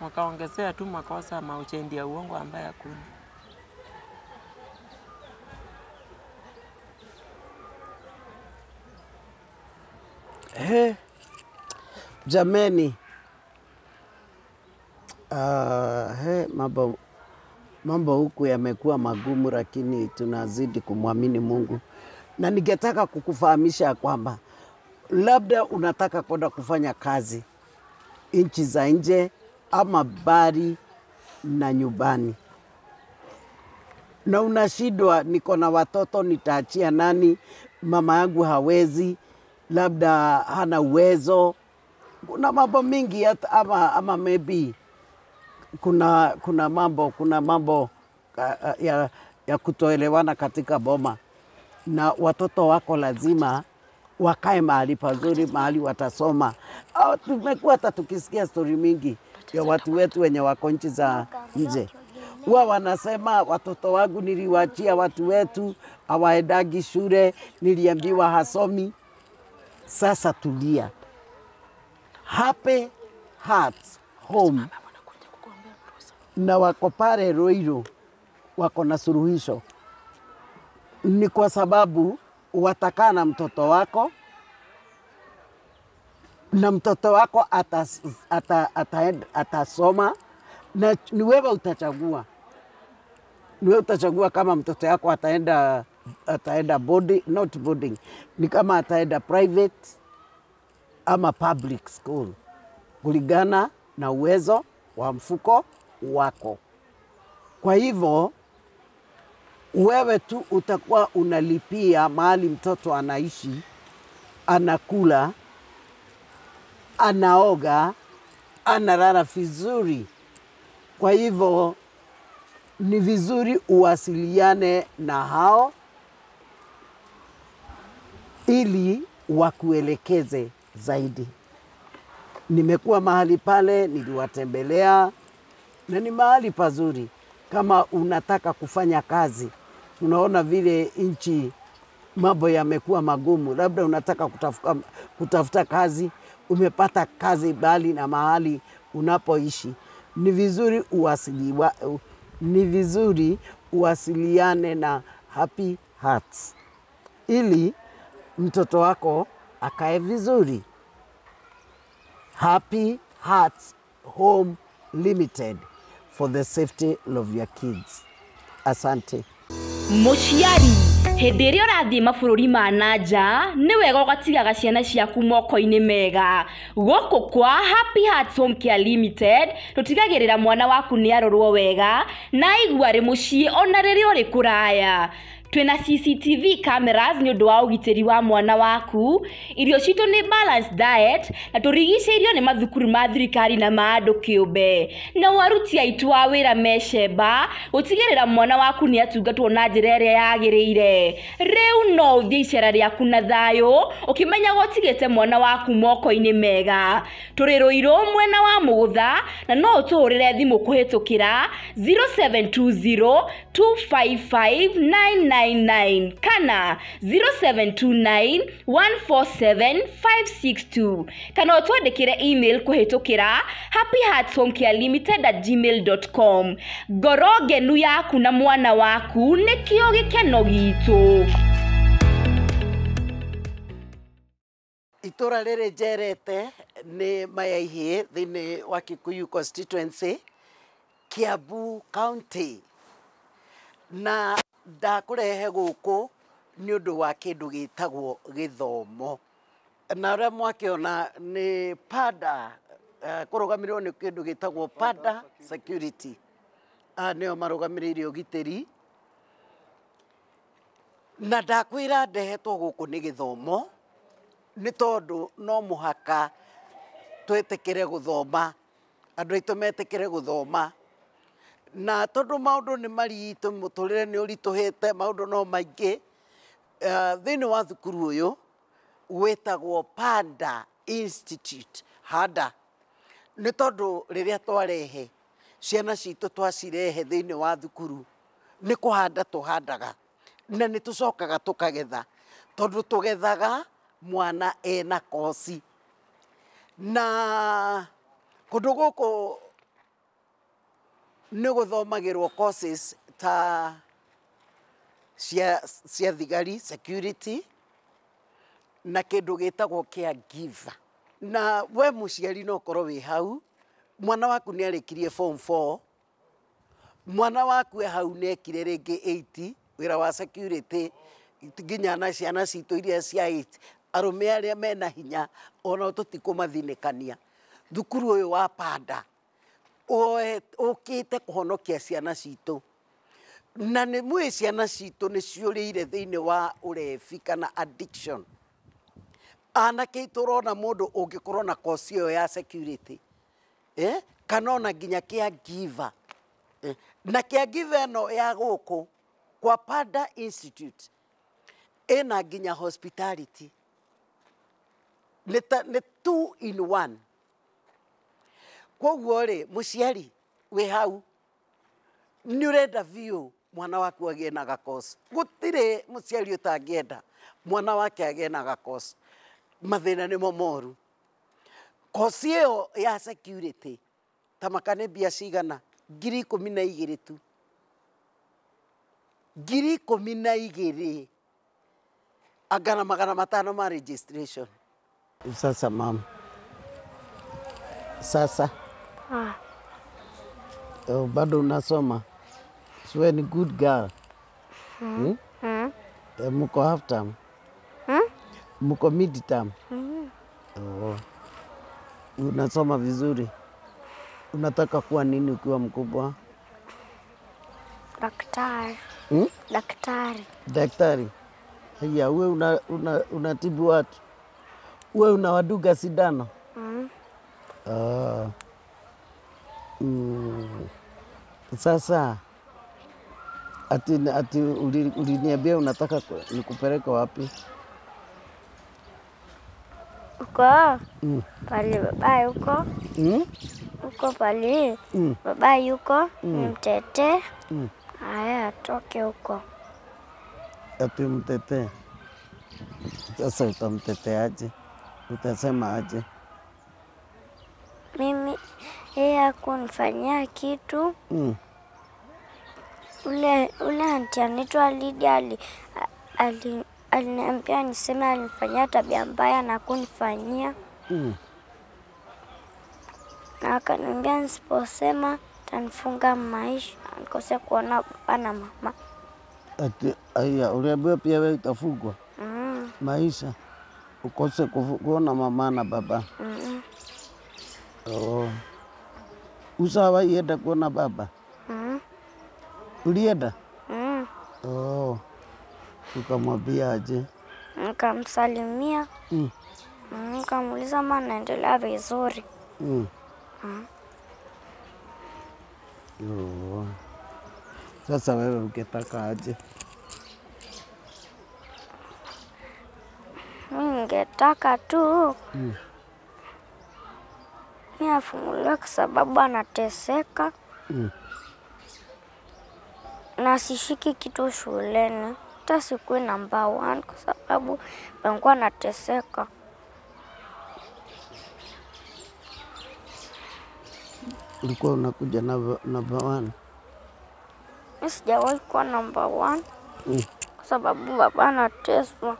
Wakaongezea tu makosa mauchendi ya uongo ambaye hakuna. Jameni. Mambo huku yamekuwa magumu, lakini tunazidi kumwamini Mungu. Na ningetaka kukufahamisha kwamba labda unataka kwenda kufanya kazi nchi za nje ama bari na nyumbani, na unashindwa, niko na watoto nitaachia nani? Mama yangu hawezi, labda hana uwezo. Kuna mambo mingi ama maybe kuna mambo ya kutoelewana katika boma, na watoto wako lazima wakae mahali pazuri, mahali watasoma. Tumekuwa hata tukisikia story mingi ya watu wetu wenye wako nchi za nje, huwa wanasema watoto wangu niliwaachia watu wetu, hawaendagi shule, niliambiwa hasomi. Sasa tulia. Happy Hearts Home na wako pale Ruiru, wako na suluhisho. Ni kwa sababu watakaa na mtoto wako na mtoto wako atasoma na ni wewe utachagua. Ni wewe utachagua kama mtoto yako ataenda boarding, not boarding, ni kama ataenda private ama public school kulingana na uwezo wa mfuko wako. Kwa hivyo wewe tu utakuwa unalipia mahali mtoto anaishi, anakula, anaoga, analala vizuri. Kwa hivyo ni vizuri uwasiliane na hao ili wakuelekeze zaidi. Nimekuwa mahali pale, niliwatembelea na ni mahali pazuri. Kama unataka kufanya kazi, unaona vile nchi mambo yamekuwa magumu, labda unataka kutafuta kazi, umepata kazi bali na mahali unapoishi, ni vizuri uwasiliane na Happy Hearts ili mtoto wako akae vizuri. Happy Hearts Home Limited, for the safety of your kids. Asante. Mũciari, hĩndĩ ĩrĩa ũrathiĩ mabũrũri ma na nja, nĩ wega ũgatigaga ciana ciaku moko-inĩ mega. Gũkũ kwa Happy Hearts Home Care Limited, tũtigagĩrĩra mwana waku nĩ arorwo wega na aigua arĩ mũciĩ ona rĩrĩa ũrĩ kũraya. Twĩna CCTV cameras nĩ ũndũ wa ũgitĩri wa mwana waku. Irio citũ nĩ balanced diet na tũrigicĩirio nĩ mathukuru ma thirikari na ma andũ kĩũmbe. Na aruti aitũ a wĩra mecemba gũtigĩrĩra mwana waku nĩ atungatwo na njĩra ĩrĩa yagĩrĩire. Rĩu no ũthiĩ icera rĩaku na thayũ ũkĩmenyaga ũtigĩte mwana waku moko-inĩ mega. Tũrĩ Rũirũ mwena wa Mũgũtha na no ũtũhũrĩre thimũ kũhĩtũkĩra 0720 255 999 kana 0729 147 562 kana ũtwandĩkĩre email kũhĩtũkĩra happyheartshomecarelimited@gmail.com. Ngoro ngenu yaku na mwana waku nĩkĩo gĩkeno gitũ. Itũra rĩrĩ njerete nĩ Mayaihĩ thĩinĩ wa Kikuyu constituency, Kiambu County, na ndakũrehe gũkũ nĩ ũndũ wa kĩndũ gĩtagwo gĩthomo. Na ũrĩa mwakĩona nĩ Pada, kũrũgamĩrĩrwo nĩ kĩndũ gĩtagwo Pada Security. Aya nĩo marũgamĩrĩire ũgitĩri. Na ndakwĩra ndehetwo gũkũ nĩ gĩthomo, nĩ tondũ no mũhaka twĩtĩkĩre gũthoma, andũ aitũ metĩkĩre gũthoma. Na tondũ maũndũ nĩ maritũ, mũtũrĩre nĩ ũritũhĩte, maũndũ no maingĩ. Thĩinĩ wa thukuru ũyũ wĩtagwo Panda Institute, Handa, nĩ tondũ rĩrĩa twarehe ciana citũ twacirehe thĩinĩ wa thukuru nĩ kũhanda tũhandaga na nĩ tũcokaga tũkagetha, tondũ tũgethaga mwana ena koci. Na kũndũ gũkũ nĩ gũthomagĩrwo courses ta cia thigari, security, na kĩndũ gĩtagwo caregiver. Na we mũciari no ũkorwo wĩ hau, mwana waku nĩ arĩkirie form 4, mwana waku e hau nĩ ekire rĩngĩ 8, wĩra wa security, nginya na ciana citũ iria cia 8, arũme arĩa mena hinya ona tũtikũmathinĩkania. Thukuru ũyũ wa Panda ũkĩte kũhonokia ciana citũ. Na nĩ mũĩ ciana citũ nĩ ciũrĩire thĩinĩ wa ũrebi kana addiction. Anake aitũ ũrona mũndũ ũngĩkorwo na koci ĩyo ya security, kana ona nginya caregiver. Na caregiver ĩno ya gũkũ kwa Pada Institute ĩna nginya hospitality. Nĩ 2 in 1. Koguo rĩ, mũciari wĩ hau nĩ ũrenda biũ mwana waku agĩe na gakoci. Gũtirĩ mũciari ũtangĩenda mwana wake agĩe na gakoci. Mathĩna nĩmo moru. Koci ĩyo ya security ta maka nĩ mbia cigana? 12,000 tu. 12,000 agana 500 ma registration. Sasa mama, sasa oh, bado unasoma? So ni good girl. Hmm? Hmm? Muko half term? Hmm? Muko mid term? Hmm. Oh. Unasoma vizuri? Unataka kuwa nini ukiwa mkubwa? Daktari. Hmm? Daktari. Daktari. Haya, wewe unatibu watu. Wewe unawaduga sindano? Mm. Ah. Mm. Sasa ati uliniambia unataka nikupeleke wapi? Uko? Pale baba yuko. Uko pale. Baba yuko, mtete. Haya, atoke huko. Ati mtete. Sasa utamteteaje? Utasema aje? Mimi yeye hakunifanyia kitu. Ule auntie anaitwa Lydia aliniambia niseme alinifanyia tabia mbaya na kunifanyia. Na akaniambia nisiposema atanifunga maisha, nikose kuona baba na mama. Ati aya, uliambiwa pia wewe utafungwa? Maisha ukose kuona mama na baba. Oh. Ushawahi enda kuona baba? Ulienda? Oh. Ukamwambia aje? Nikamsalimia. Nikamuuliza kama anaendelea vizuri. Oh. Sasa wewe ungetaka aje? Ningetaka tu mimi afunguliwe kwa sababu anateseka. Na sishiki kitu shuleni. Hata sikuwi namba 1 kwa sababu nilikuwa nateseka. Ulikuwa unakuja namba 1? Mimi sijawahi kuwa namba 1. Kwa sababu baba anateswa.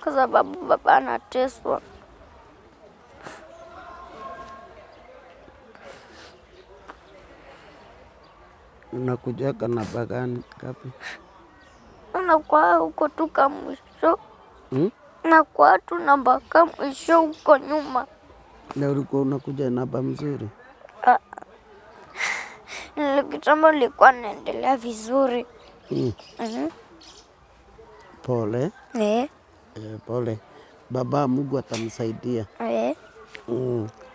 Kwa sababu baba anateswa. Unakuja namba gani ngapi? Unakuwa huko tu kama mwisho. Nakuwa tu namba kama mwisho huko nyuma. Na ulikuwa unakuja namba mzuri? Kitambo nilikuwa naendelea vizuri. Pole. Pole. Baba Mungu atamsaidia.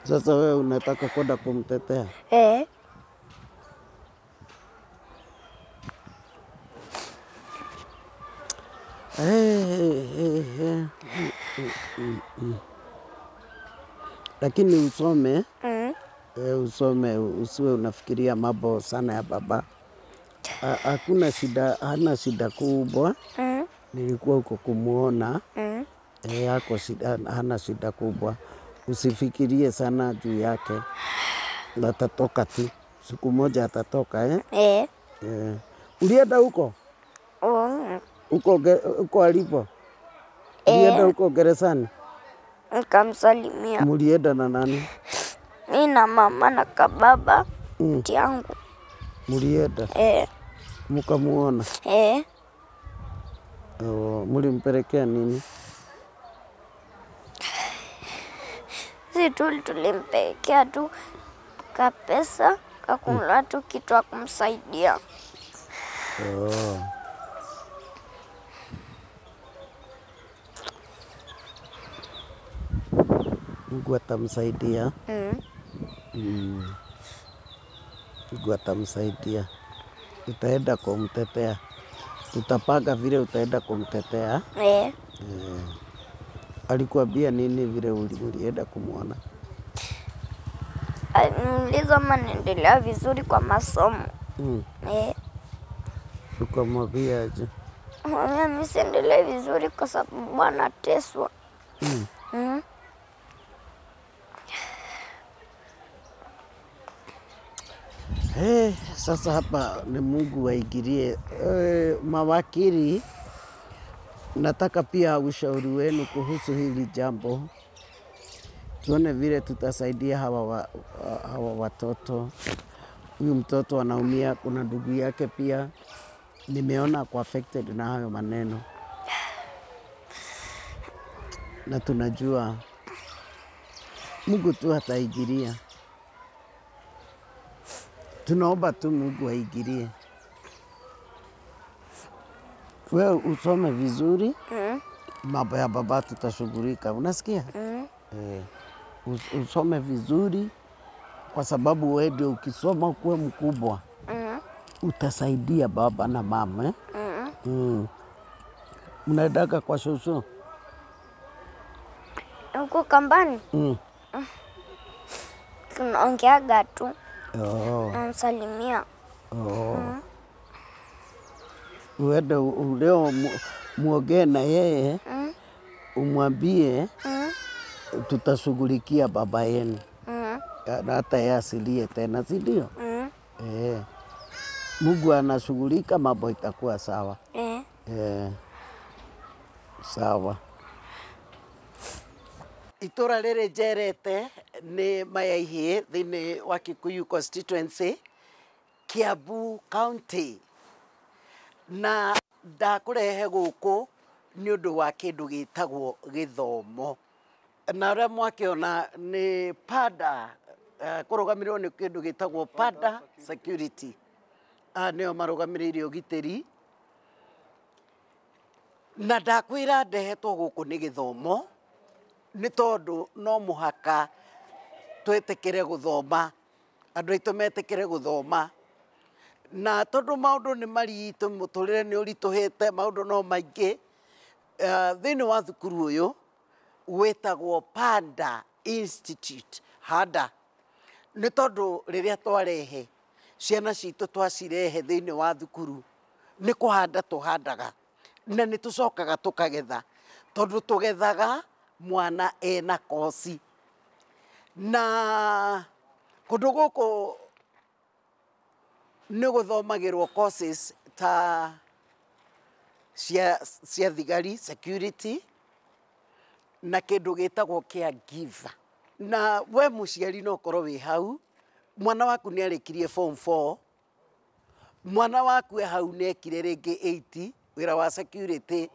Sasa wewe unataka kwenda kumtetea? Lakini usome. Usome, usiwe unafikiria mambo sana ya baba. Hakuna shida, hana shida kubwa. Nilikuwa huko kumuona. Hako shida, hana shida kubwa. Usifikirie sana juu yake. Atatoka tu. Siku moja atatoka, eh? Ulienda huko? Huko alipo? Ulienda huko gerezani? Nikamsalimia. Mulienda na nani? Mimi na mama na kababa yangu. Mulienda? Mukamuona? Oh, mulimpelekea nini? Si tu tulimpelekea tu kapesa kakununua tu kitu ya kumsaidia. Oh. Mungu atamsaidia. Mungu atamsaidia. Utaenda kumtetea. Tutapanga vile utaenda kumtetea. Alikuambia nini vile ulienda kumuona? Aliniuliza kama naendelea vizuri kwa masomo. Ukamwambia aje? Mimi siendelee vizuri kwa sababu anateswa. Hey, sasa hapa ni Mungu aingilie. Mawakili, nataka pia ushauri wenu kuhusu hili jambo, tuone vile tutasaidia hawa watoto. Huyu mtoto anaumia, kuna ndugu yake pia nimeona kwa affected na hayo maneno, na tunajua Mungu tu ataingilia. Tunaomba tu Mungu aingilie. Wewe usome vizuri. Mambo ya baba tutashughulika. Unasikia? Usome vizuri kwa sababu wewe ndio ukisoma ukuwe mkubwa. Utasaidia baba na mama. Mnaendaka kwa shosho? Huko kambani? Tunaongeaga tu. Namsalimia. Uende leo muongee na yeye, umwambie tutashughulikia baba yenu. Na hata yeye asilie tena, si ndio? Mungu anashughulika, mambo itakuwa sawa. Sawa. Itura rĩrĩ njerete nĩ Mayaihĩ thĩinĩ wa Kikuyu constituency, Kiambu County, na ndakũrehe gũkũ nĩ ũndũ wa kĩndũ gĩtagwo gĩthomo. Na ũrĩa mwakĩona nĩ Pada, kũrũgamĩrĩrwo nĩ kĩndũ gĩtagwo Pada Security. Aya nĩo marũgamĩrĩire ũgitĩri. Na ndakwĩra ndehetwo gũkũ nĩ gĩthomo, nĩ tondũ no mũhaka twĩtĩkĩre gũthoma, andũ aitũ metĩkĩre gũthoma. Na tondũ maũndũ nĩ maritũ, mũtũrĩre nĩ ũritũhĩte, maũndũ no maingĩ. Thĩinĩ wa thukuru ũyũ wĩtagwo Panda Institute, Handa, nĩ tondũ rĩrĩa twarehe ciana citũ twacirehe thĩinĩ wa thukuru nĩ kũhanda tũhandaga, na nĩ tũcokaga tũkagetha, tondũ tũgethaga mwana ena kosi. Na kũndũ gũkũ nĩ gũthomagĩrwo courses ta cia thigari, security, na kĩndũ gĩtagwo caregiver. Na we mũciari no ũkorwo wĩ hau, mwana waku nĩ arĩkirie form 4, mwana waku e hau nĩ ekire rĩngĩ 8, wĩra wa security,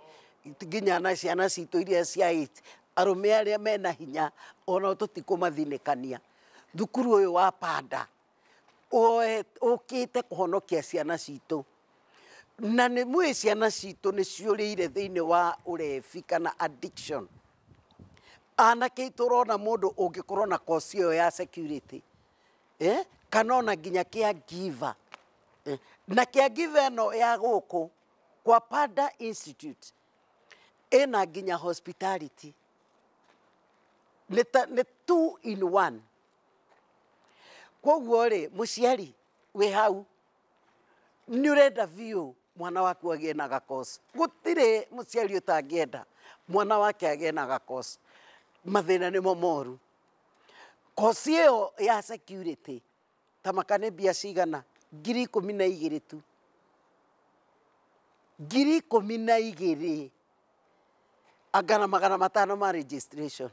nginya na ciana citũ iria cia 8, arũme arĩa mena hinya ona tũtikũmathinĩkania. Thukuru ũyũ wa Panda ũkĩte kũhonokia ciana citũ. Na nĩ mwĩ ciana citũ nĩ ciũrĩire thĩinĩ wa ũrebi kana addiction. Anake aitũ ũrona mũndũ ũngĩkorwo na kosi ĩyo ya security, kana ona nginya caregiver. Na caregiver ĩno ya gũkũ kwa Panda Institute ĩna nginya hospitality. Nĩ 2 in 1. Kwoguo rĩ, mũciari wĩ hau nĩ ũrenda biũ mwana waku agĩe na gakosi. Gũtirĩ mũciari ũtangĩenda mwana wake agĩe na gakosi. Mathĩna nĩmo moru. Kosi ĩyo ya security ta maka nĩ mbia cigana? 12,000 tu. 12,000 anga na 500 ma registration.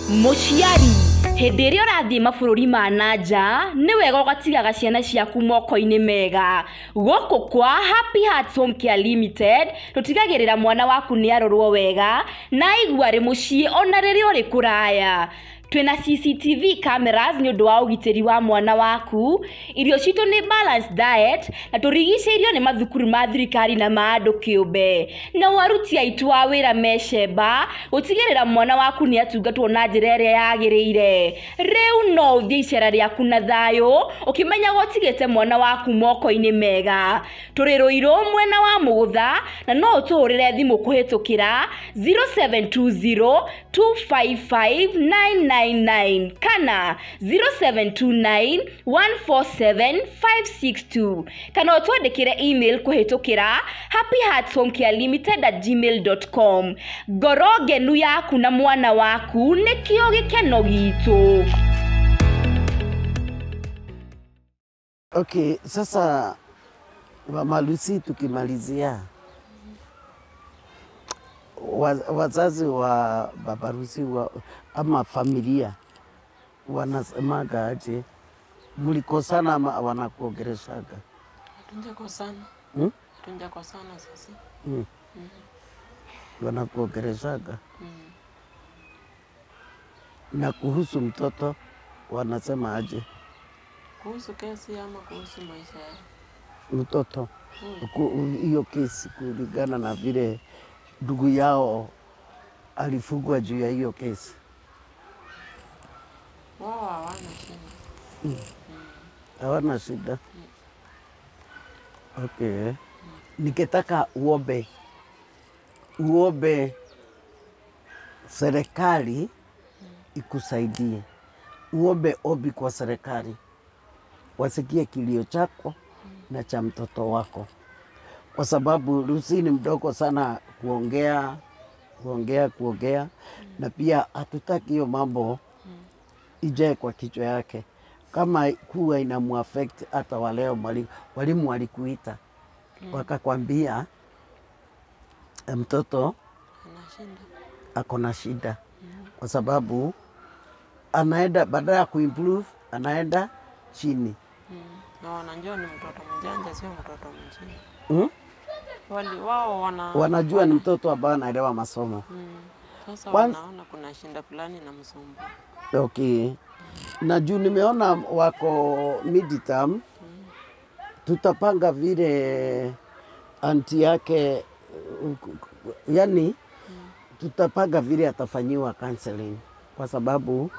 Mũciari, hĩndĩ ĩrĩa ũrathiĩ mabũrũri ma na nja, nĩ wega ũgatigaga ciana ciaku moko-inĩ mega. Gũkũ kwa Happy Hearts Home Care Limited, tũtigagĩrĩra mwana waku nĩ arorwo wega na aigua arĩ mũciĩ ona rĩrĩa ũrĩ kũraya. Twĩna CCTV cameras nĩ ũndũ wa ũgitĩri wa mwana waku. Irio citũ nĩ balanced diet na tũrigicĩirio nĩ mathukuru ma thirikari na ma andũ kĩũmbe. Na aruti aitũ a wĩra mecemba gũtigĩrĩra mwana waku nĩ atungatwo na njĩra ĩrĩa yagĩrĩire. Rĩu no ũthiĩ icera rĩaku na thayũ ũkĩmenyaga ũtigĩte mwana waku moko-inĩ mega. Tũrĩ Rũirũ mwena wa Mũgũtha na no ũtũhũrĩre thimũ kũhĩtũkĩra 0720 255 999 kana 0729 147 562 kana ũtwandĩkĩre email kũhĩtũkĩra happyheartshomecarelimited@gmail.com. Ngoro ngenu yaku na mwana waku nĩkĩo gĩkeno gitũ. Okay, sasa Mama Lucy, tukimalizia, wazazi wa Baba Lucy ama familia wanasemaga aje? Mlikosana ama wanakuongeleshaga? Hatujakosana. Hatujakosana sisi. Wanakuongeleshaga? Na kuhusu mtoto wanasema aje? Kuhusu kesi ama kuhusu maisha ya mtoto? Hiyo kesi, kulingana na vile ndugu yao alifungwa juu ya hiyo kesi. Wao hawana shida. Hawana shida. Okay. Nikitaka uombe serikali ikusaidie. Uombe ombi kwa serikali wasikie kilio chako na cha mtoto wako, kwa sababu Lucy ni mdogo sana kuongea, na pia hatutaki hiyo mambo ijae kwa kichwa yake, kama kuwa inamuaffect. Hata waleo walimu walikuita wakakwambia mtoto ako na shida, kwa sababu anaenda, badala ya kuimprove anaenda chini. Na wanajua ni mtoto mjanja, sio mtoto mjinga. Wao wanajua ni mtoto ambaye anaelewa masomo. Sasa wanaona kuna shinda fulani na msumbu. Okay. Na juu nimeona wako midterm, tutapanga vile anti yake, yani tutapanga vile atafanyiwa counseling, kwa sababu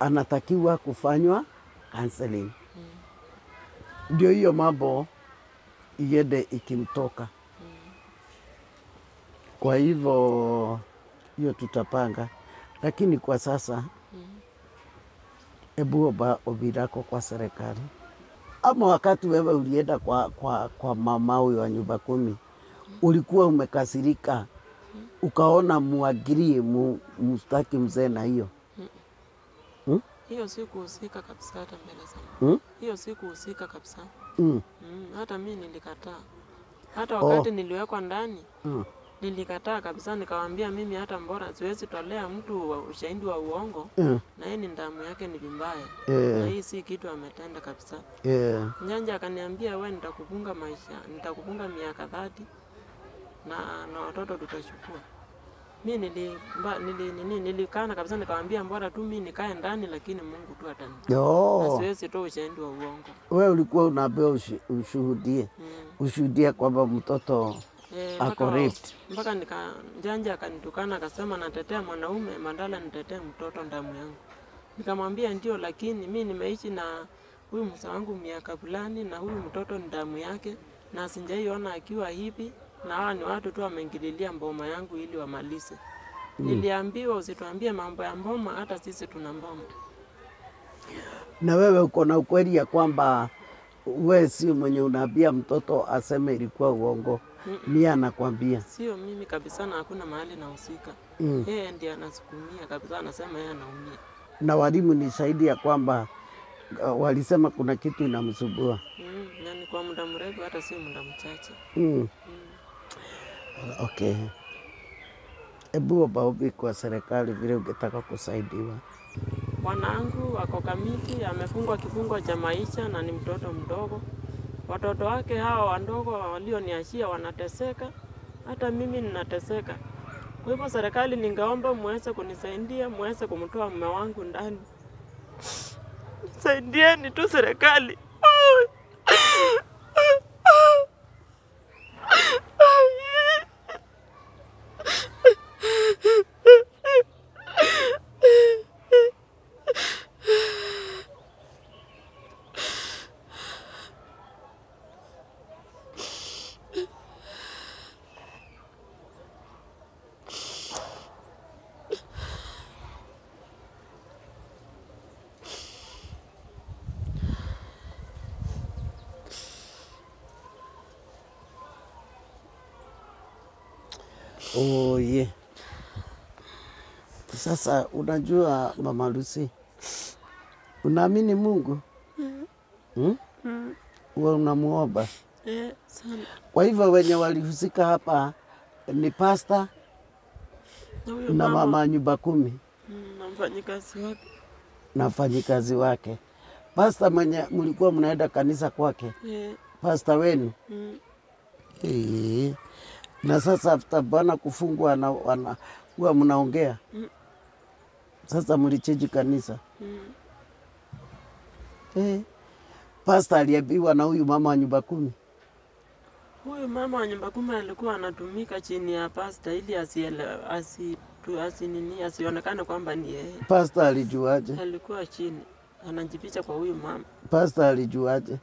anatakiwa kufanywa counseling. Ndio hiyo mambo iende ikimtoka. Kwa hivyo hiyo tutapanga, lakini kwa sasa ebu omba ombi lako kwa serikali. Ama wakati wewe ulienda kwa mama huyo wa nyumba 10, ulikuwa umekasirika, ukaona muagirie mstaki mzee na hiyo? Hiyo sikuhusika kabisa hata mbele sana. Hiyo sikuhusika kabisa. Hata mimi nilikataa. Hata wakati niliwekwa ndani, nilikataa kabisa, nikawaambia mimi hata mbora siwezi tolea mtu ushahidi wa uongo, na yeye ni damu yake ni vibaya. Na hii si kitu ametenda kabisa. Njanja akaniambia wewe nitakufunga maisha, nitakufunga miaka 30 na watoto tutachukua. Mimi nilikana kabisa, nikamwambia mbona tu mimi nikae ndani, lakini Mungu tu atani. Na siwezi toa ushahidi wa uongo. Wewe ulikuwa unaambiwa ushuhudie. Ushuhudie kwamba mtoto ako raped. Mpaka njanja akanitukana akasema natetea mwanaume badala nitetee mtoto damu yangu. Nikamwambia ndio, lakini mimi nimeishi na huyu mzee wangu miaka fulani na huyu mtoto ni damu yake na sijaiona akiwa hivi. Na hawa ni watu tu wameingililia mboma yangu ili wamalize. Niliambiwa usituambie mambo ya mboma, hata sisi tuna mboma. Na wewe uko na ukweli ya kwamba wewe si mwenye unaambia mtoto aseme ilikuwa uongo? Mimi anakuambia. Sio mimi kabisa, na hakuna mahali nahusika. Yeye ndiye anasukumia kabisa, anasema yeye anaumia. Na walimu ni shahidi ya kwamba walisema kuna kitu inamsumbua. Na ni kwa muda mrefu, hata si muda mchache. Okay. Ebu omba ombi kwa serikali vile ungetaka kusaidiwa. Bwanangu ako Kamiti, amefungwa kifungo cha maisha na ni mtoto mdogo. Watoto wake hao wadogo walioniachia wanateseka, hata mimi ninateseka. Kwa hivyo serikali ningeomba muweze kunisaidia, muweze kumtoa mume wangu ndani. Nisaidieni tu serikali. Oh, yeah. Sasa unajua Mama Lucy, unaamini Mungu? Hmm? Huwa unamuomba? Sana. Kwa hivyo wenye walihusika hapa ni pasta na na mama nyumba kumi na mfanyikazi wake. Na mfanyikazi wake. Pasta mwenye mlikuwa mnaenda kanisa kwake? Pasta wenu? Na sasa after bwana kufungwa na huwa mnaongea? Sasa mlichange kanisa? Pasta aliambiwa na huyu mama wa nyumba kumi? Huyu mama wa nyumba kumi alikuwa anatumika chini ya pasta ili asionekane kwamba ni yeye. Pasta alijuaje? Alikuwa chini anajificha kwa huyu mama. Pasta alijuaje?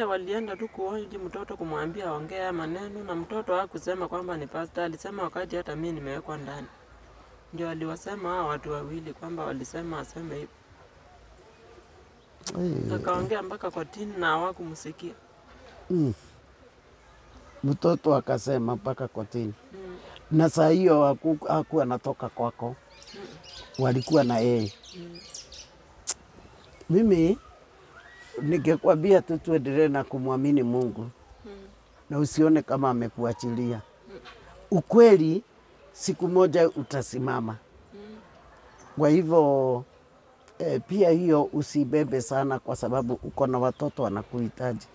Walienda tu kuonji mtoto kumwambia ongea maneno, na mtoto hakusema kwamba ni pasta, alisema wakati hata mimi nimewekwa ndani. Ndio aliwasema hao watu wawili kwamba walisema aseme hivyo. Akaongea mpaka kotini na hawakumsikia. Mtoto akasema mpaka kotini. Na saa hiyo hakuwa anatoka kwako. Walikuwa na yeye. Mimi ningekwambia tu tuendelee na kumwamini Mungu. Na usione kama amekuachilia. Ukweli siku moja utasimama. Kwa hivyo pia hiyo usibebe sana, kwa sababu uko na watoto wanakuhitaji.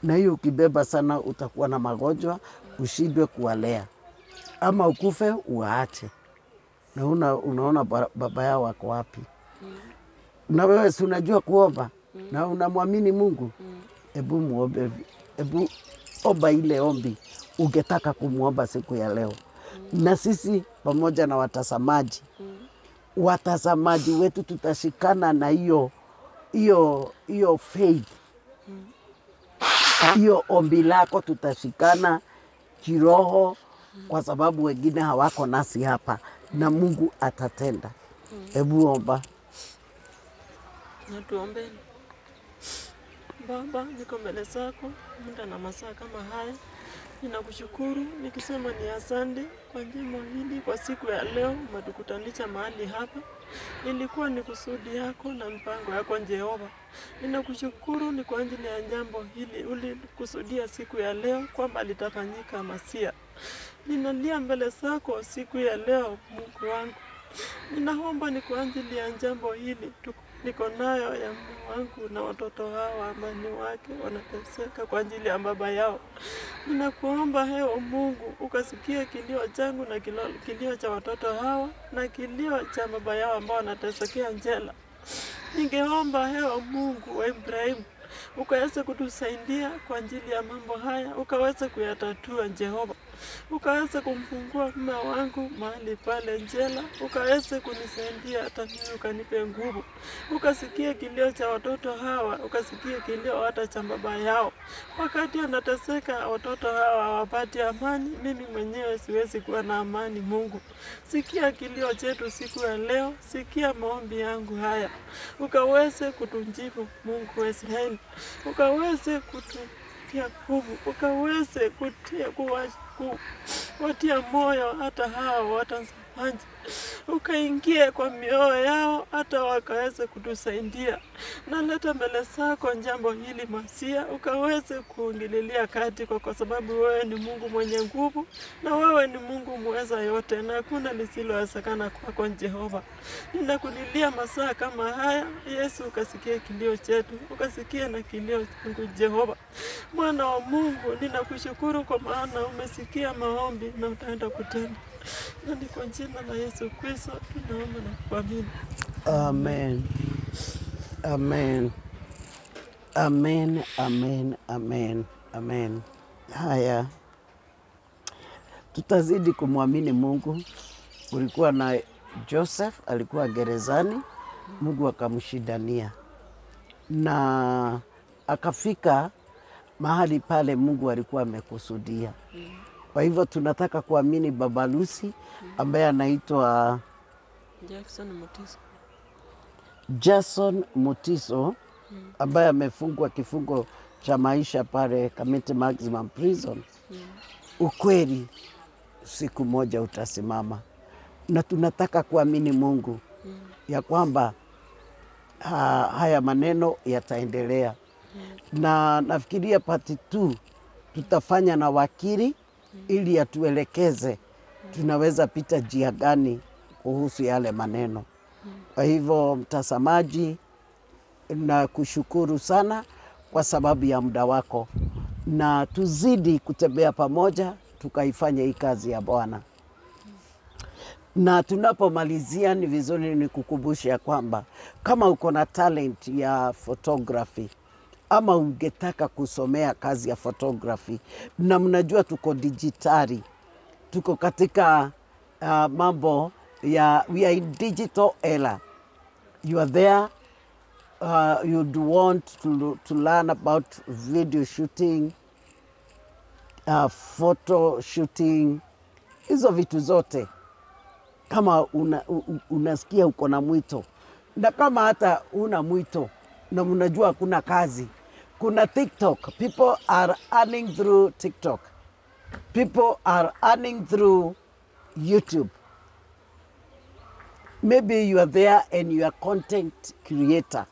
Na hiyo ukibeba sana utakuwa na magonjwa, ushindwe kuwalea. Ama ukufe uwaache. Na unaona baba yao wako wapi. Na wewe si unajua kuomba na unamwamini Mungu. Ebu muombe, ebu omba ile ombi ungetaka kumuomba siku ya leo. Na sisi pamoja na watazamaji, watazamaji wetu tutashikana na hiyo hiyo faith. Hiyo ombi lako tutashikana kiroho, kwa sababu wengine hawako nasi hapa, na Mungu atatenda. Hebu omba. Na tuombe. Baba, niko mbele zako muda na masaa kama haya. Ninakushukuru nikisema ni asante kwa jambo hili, kwa siku ya leo umetukutanisha mahali hapa. Ilikuwa ni kusudi yako na mpango yako Jehova. Ninakushukuru ni kwa ajili ya jambo hili ulikusudia siku ya leo kwamba litafanyika Masia. Ninalia mbele zako siku ya leo Mungu wangu. Ninaomba ni kwa ajili ya jambo hili niko nayo ya mume wangu na watoto hawa amani wake wanateseka kwa ajili ya baba yao. Ninakuomba hewa Mungu ukasikie kilio changu na kilio cha watoto hawa na kilio cha baba yao ambao wanatesekea njela. Ningeomba hewa Mungu wa Ibrahimu ukaweze kutusaidia kwa ajili ya mambo haya, ukaweze kuyatatua Jehova. Ukaweze kumfungua mume wangu mahali pale njela, ukaweze kunisaidia hata mimi, ukanipe nguvu. Ukasikie kilio cha watoto hawa, ukasikie kilio hata cha baba yao. Wakati anateseka watoto hawa hawapati amani, mimi mwenyewe siwezi kuwa na amani Mungu. Sikia kilio chetu siku ya leo, sikia maombi yangu haya. Ukaweze kutunjibu Mungu wa Israeli. Ukaweze kututia nguvu, ukaweze kuwatia moyo hata hao watazamaji. Ukaingie kwa mioyo yao hata wakaweze kutusaidia. Naleta mbele zako jambo hili Masia, ukaweze kuingililia kati kwa sababu wewe ni Mungu mwenye nguvu na wewe ni Mungu muweza yote na hakuna lisilowezekana kwako Jehova. Ninakulilia masaa kama haya Yesu, ukasikie kilio chetu, ukasikie na kilio changu Jehova. Mwana wa Mungu, ninakushukuru kwa maana umesikia maombi na utaenda kutenda. Na ni kwa jina la Yesu Kristo tunaomba na kuamini. Amen. Amen. Amen, amen, amen, amen. Haya, tutazidi kumwamini Mungu. Kulikuwa na Joseph, alikuwa gerezani, Mungu akamshindania na akafika mahali pale Mungu alikuwa amekusudia. Kwa hivyo tunataka kuamini Baba Lucy ambaye anaitwa Jackson Mutiso. Jackson Mutiso ambaye amefungwa kifungo cha maisha pale Kamiti Maximum Prison. Ukweli siku moja utasimama. Na tunataka kuamini Mungu ya kwamba haya maneno yataendelea. Na nafikiria part 2 tutafanya na wakili ili atuelekeze tunaweza pita njia gani kuhusu yale maneno. Kwa hivyo mtazamaji, na kushukuru sana kwa sababu ya muda wako, na tuzidi kutembea pamoja tukaifanye hii kazi ya Bwana. Na tunapomalizia ni vizuri nikukumbushe kwamba kama uko na talent ya photography ama ungetaka kusomea kazi ya photography, na mnajua tuko digitali, tuko katika mambo ya, we are in digital era. You are there, you'd want to learn about video shooting, photo shooting, hizo vitu zote. Kama unasikia uko na mwito, na kama hata una mwito na mnajua kuna kazi, kuna TikTok, people are earning through TikTok, people are earning through YouTube. Maybe you are there and you are content creator.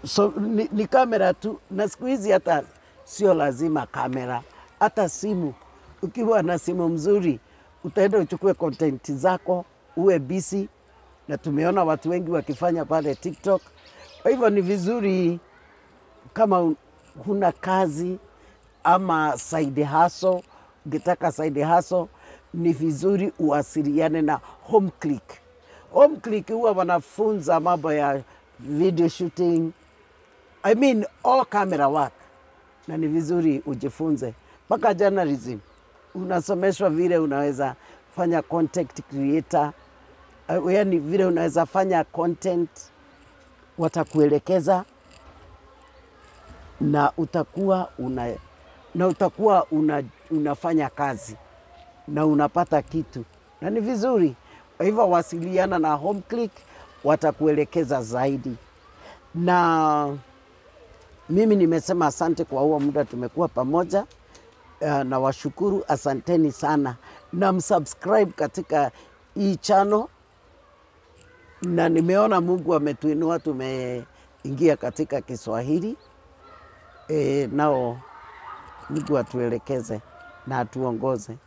So ni kamera tu, na siku hizi hata sio lazima kamera, hata simu. Ukiwa na simu mzuri, utaenda uchukue content zako, uwe busy, na tumeona watu wengi wakifanya pale TikTok. Kwa hivyo ni vizuri kama huna kazi ama side hustle, ukitaka side hustle, ni vizuri uwasiliane na Home Click. Home Click huwa wanafunza mambo ya video shooting, I mean all camera work, na ni vizuri ujifunze. Mpaka journalism unasomeshwa vile unaweza fanya content creator, yaani vile unaweza fanya content, watakuelekeza na utakuwa unafanya kazi na unapata kitu, na ni vizuri. Kwa hivyo wasiliana na Home Click, watakuelekeza zaidi. Na mimi nimesema asante kwa huo muda tumekuwa pamoja, na washukuru, asanteni sana, na msubscribe katika hii channel. Na nimeona Mungu ametuinua, tumeingia katika Kiswahili. Nao Mungu atuelekeze na atuongoze.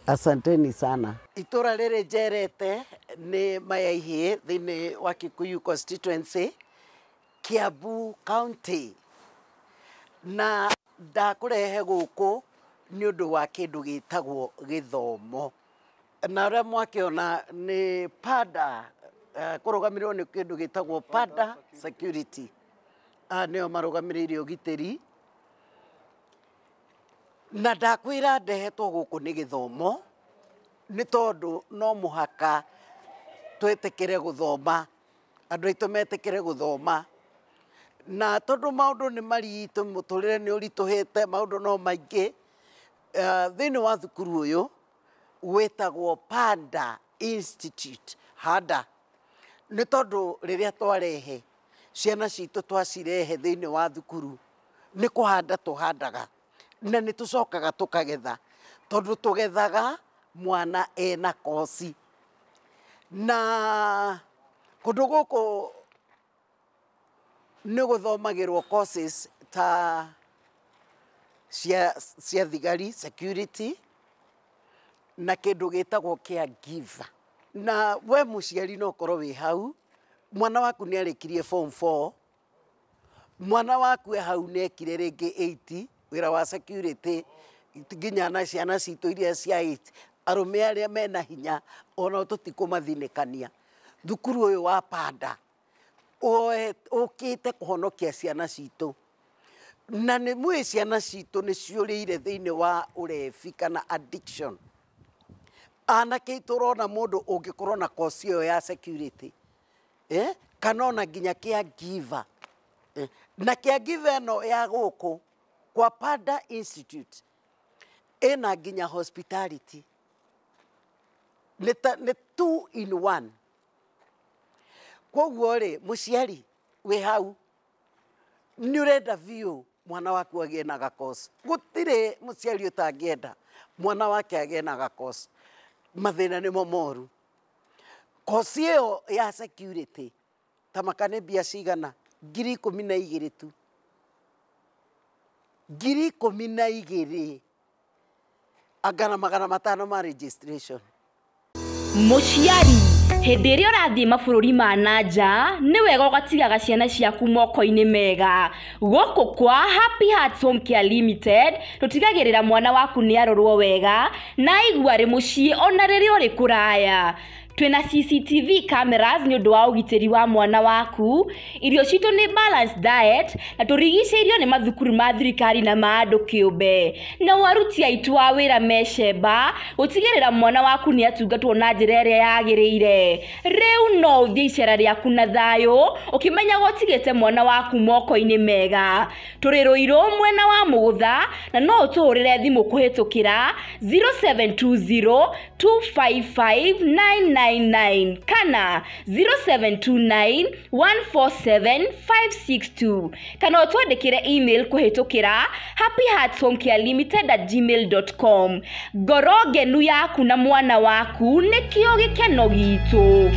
Asanteni sana. Itura rĩrĩ njerete nĩ Mayaihĩ thĩinĩ wa Kikuyu constituency, Kiambu County. Na ndakũrehe gũkũ nĩ ũndũ wa kĩndũ gĩtagwo gĩthomo. Na ũrĩa mwakĩona nĩ Pada, kũrũgamĩrĩrwo nĩ kĩndũ gĩtagwo Pada Security. Nĩo marũgamĩrĩire ũgitĩri. Na ndakwĩra ndehetwo gũkũ nĩ gĩthomo, nĩ tondũ no mũhaka twĩtĩkĩre gũthoma, andũ aitũ metĩkĩre gũthoma. Na tondũ maũndũ nĩ maritũ, mũtũrĩre nĩ ũritũhĩte, maũndũ no maingĩ. Thĩinĩ wa thukuru ũyũ wĩtagwo Panda Institute, Handa, nĩ tondũ rĩrĩa twarehe ciana citũ, twacirehe thĩinĩ wa thukuru, nĩ kũhanda tũhandaga, na nĩ tũcokaga tũkagetha, tondũ tũgethaga mwana ena kosi. Na kũndũ gũkũ nĩ gũthomagĩrwo courses ta cia thigari, security, na kĩndũ gĩtagwo caregiver. Na we mũciari no ũkorwo wĩ hau, mwana waku nĩ arĩkirie form 4, mwana waku e hau nĩ ekire rĩngĩ 80, wĩra wa security, nginya na ciana citũ iria cia 8, arũme arĩa mena hinya ona tũtikũmathinĩkania. Thukuru ũyũ wa Panda ũkĩte kũhonokia ciana citũ. Na nĩ mwĩ ciana citũ nĩ ciũrĩire thĩinĩ wa ũrebi kana addiction. Anake aitũ ũrona mũndũ ũngĩkorwo na kosi ĩyo ya security, kana ona nginya caregiver. Na caregiver ĩno ya gũkũ kwa Pada Institute ĩna nginya hospitality. Nĩ 2 in 1. Koguo rĩ, mũciari wĩ hau nĩ ũrenda biũ mwana waku agĩe na gakosi. Gũtirĩ mũciari ũtangĩenda mwana wake agĩe na gakosi. Mathĩna nĩmo moru. Kosi ĩyo ya security Tamaka nĩ mbia cigana? 12,000 tu, 12,000, angana 500 ma registration. Mũciari, hĩndĩ ĩrĩa ũrathiĩ mabũrũri ma na nja, nĩ wega ũgatigaga ciana ciaku moko-inĩ mega. Gũkũ kwa Happy Hearts Home Care Limited, tũtigagĩrĩra mwana waku nĩ arorwo wega na aigua arĩ mũciĩ ona rĩrĩa ũrĩ kũraya. Twĩna CCTV cameras nĩ ũndũ wa ũgitĩri wa mwana waku. Irio citũ nĩ balanced diet na tũrigicĩirio nĩ mathukuru ma thirikari na ma andũ kĩũmbe. Nao aruti aitũ a wĩra mecemba gũtigĩrĩra mwana waku nĩ atungatwo na njĩra ĩrĩa yagĩrĩire. Rĩu no ũthiĩ icera rĩaku na thayũ ũkĩmenyaga ũtigĩte mwana waku moko-inĩ mega. Tũrĩ Rũirũ mwena wa Mũgũtha na no ũtũhũrĩre thimũ kũhĩtũkĩra 0720 255 999 kana 0729 147 562, kana ũtwandĩkĩre email kũhĩtũkĩra happyheartshomecarelimited@gmail.com. Ngoro ngenu yaku na mwana waku nĩkĩo gĩkeno gitũ.